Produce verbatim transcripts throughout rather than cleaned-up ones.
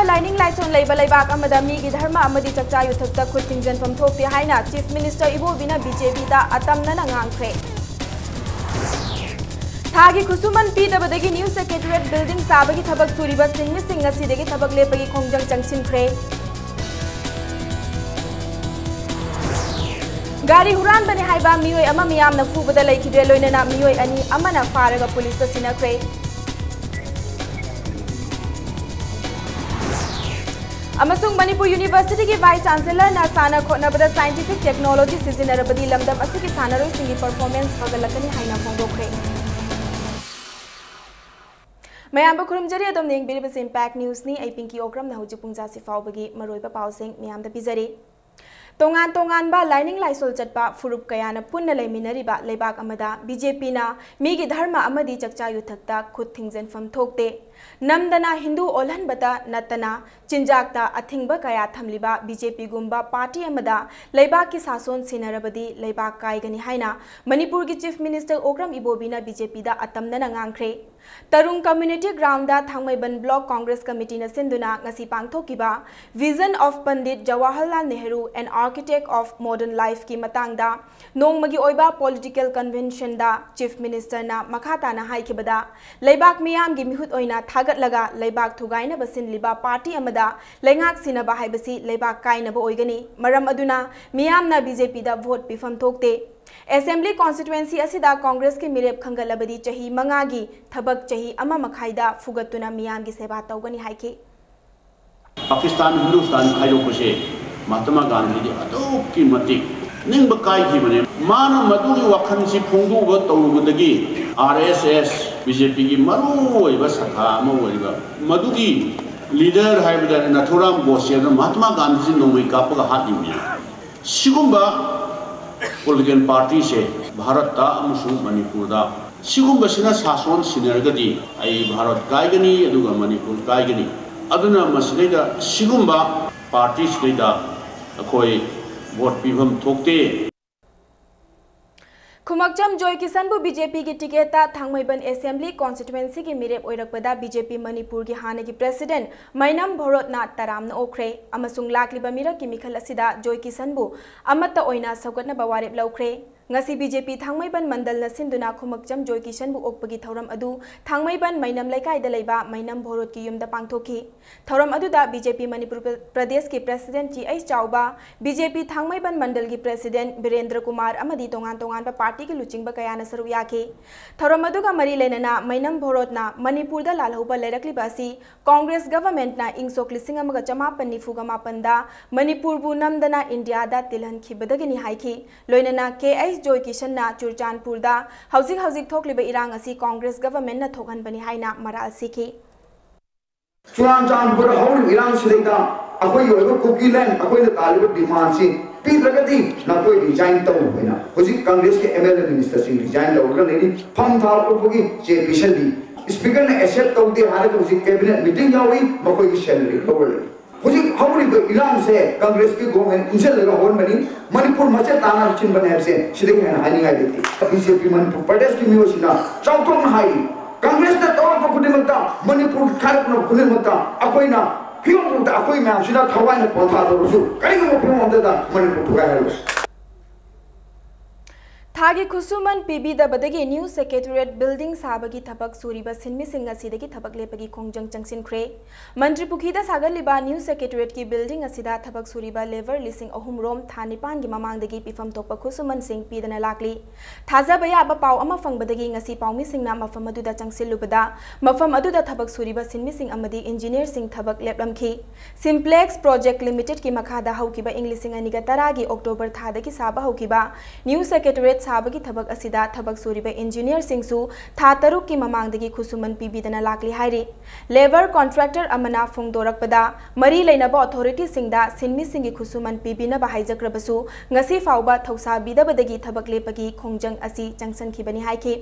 ꯂꯥꯏꯅꯤꯡ ꯂꯥꯏꯁꯣꯟ ꯂꯩꯕ ꯂꯩꯕꯥꯛ ꯑꯃꯗ ꯃꯤꯒꯤ ꯙꯔꯃ ꯑꯃꯗꯤ ꯆꯥꯛꯆꯥ ꯌꯨꯊꯛꯇ ꯈꯨꯠ ꯊꯤꯡꯖꯤꯟꯐꯝ ꯊꯣꯛꯇꯦ ꯍꯥꯏꯅ Chief Minister ꯏꯕꯣꯕꯤꯅ BJPꯗ ꯑꯇꯝꯅꯅ ꯉꯥꯡꯈ꯭ꯔꯦ꯫ ꯊꯥꯒꯤ ꯈꯨꯠꯁꯨꯃꯟ ꯄꯤꯗꯕꯗꯒꯤ New Secretariat building ꯁꯥꯕꯒꯤ ꯊꯕꯛ ꯁꯨꯔꯤꯕ ꯁꯤꯟꯃꯤꯁꯤꯡ ꯉꯁꯤꯗꯒꯤ ꯊꯕꯛ ꯂꯦꯞꯄꯒꯤ ꯈꯣꯡꯖꯪ ꯆꯪꯁꯤꯟꯈ꯭ꯔꯦ꯫ ꯒꯥꯔꯤ ꯍꯨꯔꯥꯟꯕꯅꯤ ꯍꯥꯏꯕ ꯃꯤꯑꯣꯏ ꯑꯃ ꯃꯤꯌꯥꯝꯅ ꯐꯨꯕꯗ ꯂꯩꯈꯤꯗ꯭ꯔꯦ, ꯂꯣꯏꯅꯅ ꯃꯤꯑꯣꯏ ꯑꯅꯤ ꯑꯃꯅ ꯐꯥꯔꯒ ꯄꯨꯂꯤꯁꯇ ꯁꯤꯟꯅꯈ꯭ꯔꯦ꯫ ꯑꯃꯁꯨꯡ ꯃꯅꯤꯄꯨꯔ Universityꯒꯤ Vice Chancellorꯅ ꯁꯥꯟꯅ ꯈꯣꯠꯅꯕꯗ scientific technology ꯁꯤꯖꯤꯟꯅꯔꯕꯗꯤ ꯂꯝꯗꯝ ꯑꯁꯤꯒꯤ ꯁꯥꯟꯅꯔꯣꯏꯁꯤꯡꯒꯤ performance ꯐꯒꯠꯂꯛꯀꯅꯤ ꯍꯥꯏꯅ ꯐꯣꯡꯗꯣꯛꯈ꯭ꯔꯦ꯫ ꯃꯌꯥꯝꯕꯨ ꯈꯨꯔꯨꯝꯖꯔꯤ, ꯑꯗꯣꯝꯅ ꯌꯦꯡꯕꯤꯔꯤꯕꯁꯤ Impact Newsꯅꯤ꯫ ꯑꯩ ꯄꯤꯡꯀꯤ ꯑꯣꯀ꯭ꯔꯝꯅ ꯍꯧꯖꯤꯛ ꯄꯨꯡ ꯖꯥꯁꯤ ꯐꯥꯎꯕꯒꯤ ꯃꯔꯨꯑꯣꯏꯕ ꯄꯥꯎꯁꯤꯡ ꯃꯌꯥꯝꯗ ꯄꯤꯖꯔꯤ꯫ ꯇꯣꯉꯥꯟ ꯇꯣꯉꯥꯟꯕ ꯂꯥꯏꯅꯤꯡ ꯂꯥꯏꯁꯣꯜ ꯆꯠꯄ ꯐꯨꯔꯨꯞ ꯀꯌꯥꯅ ꯄꯨꯟꯅ ꯂꯩꯃꯤꯟꯅꯔꯤꯕ ꯂꯩꯕꯥꯛ ꯑꯃꯗ BJPꯅ ꯃꯤꯒꯤ ꯙꯔꯃ ꯑꯃꯗꯤ ꯆꯥꯛꯆꯥ ꯌꯨꯊꯛꯇ ꯈꯨꯠ ꯊꯤꯡꯖꯤꯟꯐꯝ ꯊꯣꯛꯇꯦ꯫ ꯅꯝꯗꯅ ꯍꯤꯟꯗꯨ ꯑꯣꯜꯍꯟꯕꯇ ꯅꯠꯇꯅ ꯆꯤꯟꯖꯥꯛꯇ ꯑꯊꯤꯡꯕ ꯀꯌꯥ ꯊꯝꯂꯤꯕ BJPꯒꯨꯝꯕ party ꯑꯃꯗ ꯂꯩꯕꯥꯛꯀꯤ ꯁꯥꯁꯣꯟ ꯁꯤꯟꯅꯔꯕꯗꯤ ꯂꯩꯕꯥꯛ ꯀꯥꯏꯒꯅꯤ ꯍꯥꯏꯅ ꯃꯅꯤꯄꯨꯔꯒꯤ Chief Minister ꯑꯣꯀ꯭ꯔꯝ ꯏꯕꯣꯕꯤꯅ BJPꯗ ꯑꯇꯝꯅꯅ ꯉꯥꯡꯈ꯭ꯔꯦ꯫ ꯇꯔꯨꯡ Community Groundꯗ ꯊꯥꯡꯃꯩꯕꯟ Block Congress Committeeꯅ ꯁꯤꯟꯗꯨꯅ ꯉꯁꯤ ꯄꯥꯡꯊꯣꯛꯈꯤꯕ Vision of Pandit Jawaharlal Nehru, an Architect of Modern Lifeꯀꯤ ꯃꯇꯥꯡꯗ ꯅꯣꯡꯃꯒꯤ ꯑꯣꯏꯕ political conventionꯗ Chief Ministerꯅ ꯃꯈꯥ ꯇꯥꯅ ꯍꯥꯏꯈꯤꯕꯗ, ꯂꯩꯕꯥꯛ ꯃꯤꯌꯥꯝꯒꯤ ꯃꯤꯍꯨꯠ ꯑꯣꯏꯅ ꯊꯥꯒꯠꯂꯒ ꯂꯩꯕꯥꯛ ꯊꯨꯒꯥꯏꯅꯕ ꯁꯤꯟꯂꯤꯕ party ꯑꯃꯗ ꯂꯩꯉꯥꯛ ꯁꯤꯟꯅꯕ ꯍꯥꯏꯕꯁꯤ ꯂꯩꯕꯥꯛ ꯀꯥꯏꯅꯕ ꯑꯣꯏꯒꯅꯤ꯫ ꯃꯔꯝ ꯑꯗꯨꯅ ꯃꯤꯌꯥꯝꯅ BJPꯗ vote ꯄꯤꯐꯝ ꯊꯣꯛꯇꯦ꯫ Assembly constituency ꯑꯁꯤꯗ Congressꯀꯤ ꯃꯤꯔꯦꯞ ꯈꯟꯒꯠꯂꯕꯗꯤ ꯆꯍꯤ ꯃꯉꯥꯒꯤ ꯊꯕꯛ ꯆꯍꯤ ꯑꯃ ꯃꯈꯥꯏꯗ ꯐꯨꯒꯠꯇꯨꯅ ꯃꯤꯌꯥꯝꯒꯤ ꯁꯦꯕꯥ ꯇꯧꯒꯅꯤ ꯍꯥꯏꯈꯤ꯫ ꯄꯥꯀꯤꯁꯇꯥꯟ ꯍꯤꯟꯗꯨꯁꯇꯥꯟ ꯈꯥꯏꯗꯣꯛꯄꯁꯦ ꯃꯍꯥꯇꯃꯥ ꯒꯥꯟꯙꯤꯗꯤ ꯑꯗꯨꯛꯀꯤ ꯃꯇꯤꯛ ꯅꯤꯡꯕ ꯀꯥꯏꯈꯤꯕꯅꯦ꯫ ꯃꯥꯅ ꯃꯗꯨꯒꯤ ꯋꯥꯈꯜꯁꯤ ꯐꯣꯡꯗꯣꯛꯄ ꯇꯧꯔꯨꯕꯗꯒꯤ RSS, BJPꯒꯤ ꯃꯔꯨꯑꯣꯏꯕ ꯁꯥꯈꯥ ꯑꯃ ꯑꯣꯏꯔꯤꯕ ꯃꯗꯨꯒꯤ leader ꯍꯥꯏꯕꯗ ꯅꯥꯊꯨꯔꯥꯝ ꯒꯣꯗꯁꯦ ꯑꯗꯨꯅ ꯃꯍꯥꯇꯃꯥ ꯒꯥꯟꯙꯤꯁꯤ ꯅꯣꯡꯃꯩ ꯀꯥꯞꯄꯒ ꯍꯥꯠꯂꯤꯕꯅꯦ꯫ ꯁꯤꯒꯨꯝꯕ political partyꯁꯦ ꯚꯥꯔꯠꯇ ꯑꯃꯁꯨꯡ ꯃꯅꯤꯄꯨꯔꯗ ꯁꯤꯒꯨꯝꯕꯁꯤꯅ ꯁꯥꯁꯣꯟ ꯁꯤꯟꯅꯔꯒꯗꯤ ꯑꯩ ꯚꯥꯔꯠ ꯀꯥꯏꯒꯅꯤ, ꯑꯗꯨꯒ ꯃꯅꯤꯄꯨꯔ ꯀꯥꯏꯒꯅꯤ꯫ ꯑꯗꯨꯅ ꯃꯁꯤꯗꯩꯗ ꯁꯤꯒꯨꯝꯕ partyꯁꯤꯗꯩꯗ ꯑꯩꯈꯣꯏ vote ꯄꯤꯐꯝ ꯊꯣꯛꯇꯦ꯫ ꯈꯨꯃꯛꯆꯝ ꯖꯣꯏ ꯀꯤꯁꯟꯕꯨ BJPꯒꯤ ꯇꯤꯀꯦꯠꯇ ꯊꯥꯡꯃꯩꯕꯟ Assembly Constituencyꯒꯤ ꯃꯤꯔꯦꯞ ꯑꯣꯏꯔꯛꯄꯗ BJP ꯃꯅꯤꯄꯨꯔꯒꯤ ꯍꯥꯟꯅꯒꯤ President ꯃꯩꯅꯝ ꯚꯣꯔꯣꯠꯅ ꯇꯔꯥꯝꯅ ꯑꯣꯛꯈ꯭ꯔꯦ ꯑꯃꯁꯨꯡ ꯂꯥꯛꯂꯤꯕ ꯃꯤꯔꯛꯀꯤ ꯃꯤꯈꯜ ꯑꯁꯤꯗ ꯖꯣꯏ ꯀꯤꯁꯟꯕꯨ ꯑꯃꯠꯇ ꯑꯣꯏꯅ ꯁꯧꯒꯠꯅꯕ ꯋꯥꯔꯦꯞ ꯂꯧꯈ꯭ꯔꯦ꯫ ꯉꯁꯤ BJP ꯊꯥꯡꯃꯩꯕꯟ ꯃꯟꯗꯜꯅ ꯁꯤꯟꯗꯨꯅ ꯈꯨꯃꯛꯆꯝ ꯖꯣꯏ ꯀꯤꯁꯟꯕꯨ ꯑꯣꯛꯄꯒꯤ ꯊꯧꯔꯝ ꯑꯗꯨ ꯊꯥꯡꯃꯩꯕꯟ ꯃꯩꯅꯝ ꯂꯩꯀꯥꯏꯗ ꯂꯩꯕ ꯃꯩꯅꯝ ꯚꯣꯔꯣꯠꯀꯤ ꯌꯨꯝꯗ ꯄꯥꯡꯊꯣꯛꯈꯤ꯫ ꯊꯧꯔꯝ ꯑꯗꯨꯗ BJP ꯃꯅꯤꯄꯨꯔ ꯄ꯭ꯔ-, ꯄ꯭ꯔꯗꯦꯁꯀꯤ President ꯇꯤ ꯑꯩꯆ ꯆꯥꯎꯕ, BJP ꯊꯥꯡꯃꯩꯕꯟ ꯃꯟꯗꯜꯒꯤ President ꯕꯤꯔꯦꯟꯗ꯭ꯔ ꯀꯨꯃꯥꯔ ꯑꯃꯗꯤ ꯇꯣꯉꯥꯟ ꯇꯣꯉꯥꯟꯕ ꯄꯥꯔꯇꯤꯒꯤ ꯂꯨꯆꯤꯡꯕ ꯀꯌꯥꯅ ꯁꯔꯨꯛ ꯌꯥꯈꯤ꯫ ꯊꯧꯔꯝ ꯑꯗꯨꯒ ꯃꯔꯤ ꯂꯩꯅꯅ ꯃꯩꯅꯝ ꯚꯣꯔꯣꯠꯅ ꯃꯅꯤꯄꯨꯔꯗ ꯂꯥꯜꯍꯧꯕ ꯂꯩꯔꯛꯂꯤꯕ ꯑꯁꯤ ꯀꯣꯡꯒ꯭ꯔꯦꯁ ꯒꯚꯔꯟꯃꯦꯟꯠꯅ ꯏꯪ ꯁꯣꯛ ꯂꯤꯁꯤꯡ ꯑꯃꯒ ꯆꯃꯥꯄꯟ ꯅꯤꯐꯨꯒ ꯃꯥꯄꯟꯗ ꯃꯅꯤꯄꯨꯔꯕꯨ ꯅꯝꯗꯅ ꯏꯟꯗꯤꯌꯥꯗ ꯇꯤꯜꯍꯟꯈꯤꯕꯗꯒꯤꯅꯤ ꯍꯥꯏꯈꯤ꯫ ꯂꯣꯏꯅꯅ ꯀꯦ ꯑꯩꯆ ꯖꯣꯏ ꯀꯤꯁꯟꯅ ꯆꯨꯔꯆꯥꯟꯄꯨꯔꯗ ꯍꯧꯖꯤꯛ ꯍꯧꯖꯤꯛ ꯊꯣꯛꯂꯤꯕ ꯏꯔꯥꯡ ꯑꯁꯤ ꯀꯣꯡꯒ꯭ꯔꯦꯁ ꯒꯚꯔꯟꯃꯦꯟꯠꯅ ꯊꯣꯛꯍꯟꯕꯅꯤ ꯍꯥꯏꯅ ꯃꯔꯥꯜ ꯁꯤꯈꯤ꯫ ꯆꯨꯔꯥꯟꯆꯥꯟꯄꯨꯔꯗ ꯍꯧꯔꯤꯕ ꯏꯔꯥꯡꯁꯤꯗꯩꯗ ꯑꯩꯈꯣꯏꯒꯤ ꯑꯣꯏꯕ ꯀꯨꯀꯤꯂꯦꯟ ꯑꯩꯈꯣꯏꯅ ꯇꯥꯜꯂꯤꯕ demandꯁꯤ ꯄꯤꯗ꯭ꯔꯒꯗꯤ ꯅꯈꯣꯏ resign ꯇꯧ ꯍꯥꯏꯅ ꯍꯧꯖꯤꯛ ꯀꯪꯒ꯭ꯔꯦꯁꯀꯤ MLA ministerꯁꯤꯡ resign ꯇꯧꯔꯒ ꯂꯩꯔꯤ꯫ ꯐꯝ ꯊꯥꯕ ꯈꯣꯠꯄꯒꯤ ꯆꯦ ꯄꯤꯁꯜꯂꯤ꯫ Speakerꯅ accept ꯇꯧꯗꯦ ꯍꯥꯏꯔꯒ ꯍꯧꯖꯤꯛ cabinet meeting ꯌꯥꯎꯏ, ꯃꯈꯣꯏꯒꯤ salary ꯂꯧꯔ ꯂꯩ꯫ ꯍꯧꯖꯤꯛ ꯍꯧꯔꯤꯕ ꯏꯔꯥꯡꯁꯦ ꯀꯪꯒ꯭ꯔꯦꯁꯀꯤ government ꯏꯟꯁꯤꯜꯂꯒ ꯍꯧꯍꯟꯕꯅꯤ꯫ ꯃꯅꯤꯄꯨꯔ ꯃꯆꯦꯠ ꯇꯥꯅ ꯁꯤꯟꯕꯅꯦ ꯍꯥꯏꯕꯁꯦ ꯁꯤꯗꯒꯤ ꯍꯦꯟꯅ ꯍꯥꯏꯅꯤꯡꯉꯥꯏ ꯂꯩꯇꯦ꯫ BJP ꯃꯅꯤꯄꯨꯔ ꯄ꯭ꯔꯗꯦꯁꯀꯤ ꯃꯤꯑꯣꯏꯁꯤꯡꯅ ꯆꯥꯎꯊꯣꯛꯅ ꯍꯥꯏꯔꯤ, ꯀꯪꯒ꯭ꯔꯦꯁꯅ ꯇꯧꯔꯛꯄ ꯈꯨꯗꯤꯡꯃꯛꯇ, ꯃꯅꯤꯄꯨꯔ ꯈꯥꯏꯔꯛꯅꯕ ꯈꯨꯗꯤꯡꯃꯛꯇ ꯑꯩꯈꯣꯏꯅ ꯐꯤꯕꯝ ꯑꯃꯗ ꯑꯩꯈꯣꯏ ꯃꯌꯥꯝꯁꯤꯅ ꯊꯋꯥꯏꯅ ꯄꯣꯟꯊꯥ ꯇꯧꯔꯁꯨ ꯀꯔꯤꯒꯨꯝꯕ ꯐꯤꯕꯝ ꯑꯃꯗ ꯃꯅꯤꯄꯨꯔ ꯊꯨꯒꯥꯏꯍꯜꯂꯣꯏ꯫ ꯊꯥꯒꯤ ꯈꯨꯠꯁꯨꯃꯟ ꯄꯤꯕꯤꯗꯕꯗꯒꯤ new secretariat building ꯁꯥꯕꯒꯤ ꯊꯕꯛ ꯁꯨꯔꯤꯕ ꯁꯤꯟꯃꯤꯁꯤꯡ ꯉꯁꯤꯗꯒꯤ ꯊꯕꯛ ꯂꯦꯞꯄꯒꯤ ꯈꯣꯡꯖꯪ ꯆꯪꯁꯤꯟꯈ꯭ꯔꯦ꯫ ꯃꯟꯇ꯭ꯔꯤ ꯄꯨꯈ꯭ꯔꯤꯗ ꯁꯥꯒꯠꯂꯤꯕ new secretariatꯀꯤ building ꯑꯁꯤꯗ ꯊꯕꯛ ꯁꯨꯔꯤꯕ labour ꯂꯤꯁꯤꯡ ꯑꯍꯨꯝ ꯔꯣꯝ ꯊꯥ ꯅꯤꯄꯥꯟꯒꯤ ꯃꯃꯥꯡꯗꯒꯤ ꯄꯤꯐꯝ ꯊꯣꯛꯄ ꯈꯨꯠꯁꯨꯃꯟꯁꯤꯡ ꯄꯤꯗꯅ ꯂꯥꯛꯂꯤ꯫ ꯊꯥꯖꯕ ꯌꯥꯕ ꯄꯥꯎ ꯑꯃ ꯐꯪꯕꯗꯒꯤ ꯉꯁꯤ ꯄꯥꯎꯃꯤꯁꯤꯡꯅ ꯃꯐꯝ ꯑꯗꯨꯗ ꯆꯪꯁꯤꯜꯂꯨꯕꯗ, ꯃꯐꯝ ꯑꯗꯨꯗ ꯊꯕꯛ ꯁꯨꯔꯤꯕ ꯁꯤꯟꯃꯤꯁꯤꯡ ꯑꯃꯗꯤ engineerꯁꯤꯡ ꯊꯕꯛ ꯂꯦꯞꯂꯝꯈꯤ꯫ Simplex Project Limitedꯀꯤ ꯃꯈꯥꯗ ꯍꯧꯈꯤꯕ ꯏꯪ ꯂꯤꯁꯤꯡ ꯑꯅꯤꯒ ꯇꯔꯥꯒꯤ October ꯊꯥꯗꯒꯤ ꯁꯥꯕ ꯍꯧꯈꯤꯕ new secretariat ꯁꯥꯕꯒꯤ ꯊꯕꯛ ꯑꯁꯤꯗ ꯊꯕꯛ ꯁꯨꯔꯤꯕ engineerꯁꯤꯡꯁꯨ ꯊꯥ ꯇꯔꯨꯛꯀꯤ ꯃꯃꯥꯡꯗꯒꯤ ꯈꯨꯠꯁꯨꯃꯟ ꯄꯤꯕꯤꯗꯅ ꯂꯥꯛꯂꯤ ꯍꯥꯏꯔꯤ꯫ Labour contractor ꯑꯃꯅ ꯐꯣꯡꯗꯣꯔꯛꯄꯗ, ꯃꯔꯤ ꯂꯩꯅꯕ authorityꯁꯤꯡꯗ ꯁꯤꯟꯃꯤꯁꯤꯡꯒꯤ ꯈꯨꯠꯁꯨꯃꯟ ꯄꯤꯕꯤꯅꯕ ꯍꯥꯏꯖꯈ꯭ꯔꯕꯁꯨ, ꯉꯁꯤ ꯐꯥꯎꯕ ꯊꯧꯁꯥꯕꯤꯗꯕꯗꯒꯤ ꯊꯕꯛ ꯂꯦꯞꯄꯒꯤ ꯈꯣꯡꯖꯪ ꯑꯁꯤ ꯆꯪꯁꯤꯟꯈꯤꯕꯅꯤ ꯍꯥꯏꯈꯤ꯫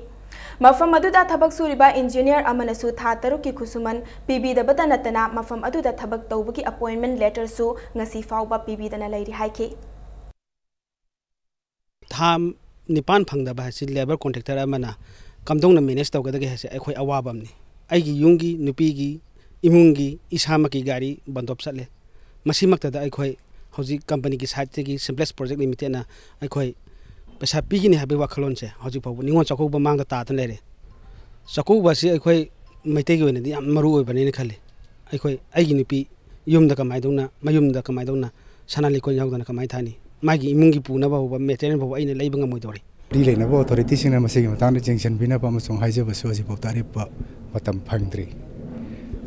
ꯃꯐꯝ ꯑꯗꯨꯗ ꯊꯕꯛ ꯁꯨꯔꯤꯕ engineer ꯑꯃꯅꯁꯨ ꯊꯥ ꯇꯔꯨꯛꯀꯤ ꯈꯨꯠꯁꯨꯃꯟ ꯄꯤꯕꯤꯗꯕꯇ ꯅꯠꯇꯅ, ꯃꯐꯝ ꯑꯗꯨꯗ ꯊꯕꯛ ꯇꯧꯕꯒꯤ appointment letterꯁꯨ ꯉꯁꯤ ꯐꯥꯎꯕ ꯄꯤꯕꯤꯗꯅ ꯂꯩꯔꯤ ꯍꯥꯏꯈꯤ꯫ ꯊꯥ ꯅꯤꯄꯥꯟ ꯐꯪꯗꯕ ꯍꯥꯏꯁꯤ ꯂꯦꯕꯔ ꯀꯣꯟꯇ꯭ꯔꯦꯛꯇꯔ ꯑꯃꯅ ꯀꯝꯗꯧꯅ ꯃꯦꯅꯦꯖ ꯇꯧꯒꯗꯒꯦ ꯍꯥꯏꯁꯦ ꯑꯩꯈꯣꯏ ꯑꯋꯥꯕ ꯑꯃꯅꯤ꯫ ꯑꯩꯒꯤ ꯌꯨꯝꯒꯤ, ꯅꯨꯄꯤꯒꯤ, ꯏꯃꯨꯡꯒꯤ, ꯏꯁꯥꯃꯛꯀꯤ ꯒꯥꯔꯤ ꯕꯟꯗꯣꯞ ꯆꯠꯂꯦ꯫ ꯃꯁꯤꯃꯛꯇꯗ ꯑꯩꯈꯣꯏ ꯍꯧꯖꯤꯛ ꯀꯝꯄꯅꯤꯒꯤ ꯁꯥꯏꯠꯇꯒꯤ ꯁꯤꯝꯄ꯭ꯂꯦꯛꯁ ꯄ꯭ꯔꯣꯖꯦꯛ ꯂꯤꯃꯤꯇꯦꯠꯅ ꯑꯩꯈꯣꯏ ꯄꯩꯁꯥ ꯄꯤꯒꯅꯤ ꯍꯥꯏꯕꯒꯤ ꯋꯥꯈꯜꯂꯣꯟꯁꯦ ꯍꯧꯖꯤꯛ ꯐꯥꯎꯕ ꯅꯤꯉꯣꯜ ꯆꯥꯛꯀꯧꯕ ꯃꯥꯡꯗ ꯇꯥꯗꯅ ꯂꯩꯔꯦ꯫ ꯆꯥꯛꯀꯧꯕ ꯑꯁꯤ ꯑꯩꯈꯣꯏ ꯃꯩꯇꯩꯒꯤ ꯑꯣꯏꯅꯗꯤ ꯌꯥꯝ ꯃꯔꯨ ꯑꯣꯏꯕꯅꯦꯅ ꯈꯜꯂꯤ꯫ ꯑꯩꯈꯣꯏ, ꯑꯩꯒꯤ ꯅꯨꯄꯤ ꯌꯨꯝꯗ ꯀꯃꯥꯏꯅ ꯇꯧꯅ, ꯃꯌꯨꯝꯗ ꯀꯃꯥꯏꯅ ꯇꯧꯅ ꯁꯅꯥ ꯂꯤꯛꯀꯣꯟ ꯌꯥꯎꯗꯅ ꯀꯃꯥꯏꯅ ꯊꯥꯅꯤ? ꯃꯥꯒꯤ ꯏꯃꯨꯡꯒꯤ ꯄꯨꯅꯕ ꯍꯧꯕ ꯃꯦꯇꯔꯤꯌꯦꯜ ꯐꯥꯎꯕ ꯑꯩꯅ ꯂꯩꯕ ꯉꯝꯃꯣꯏꯗꯧꯔꯤ꯫ ꯃꯔꯤ ꯂꯩꯅꯕ ꯑꯣꯊꯣꯔꯤꯇꯤꯁꯤꯡꯅ ꯃꯁꯤꯒꯤ ꯃꯇꯥꯡꯗ ꯌꯦꯡꯁꯤꯟꯕꯤꯅꯕ ꯑꯃꯁꯨꯡ ꯍꯥꯏꯖꯕꯁꯨ ꯍꯧꯖꯤꯛꯐꯥꯎꯗ ꯑꯔꯦꯞꯄ ꯃꯇꯝ ꯐꯪꯗ꯭ꯔꯤ꯫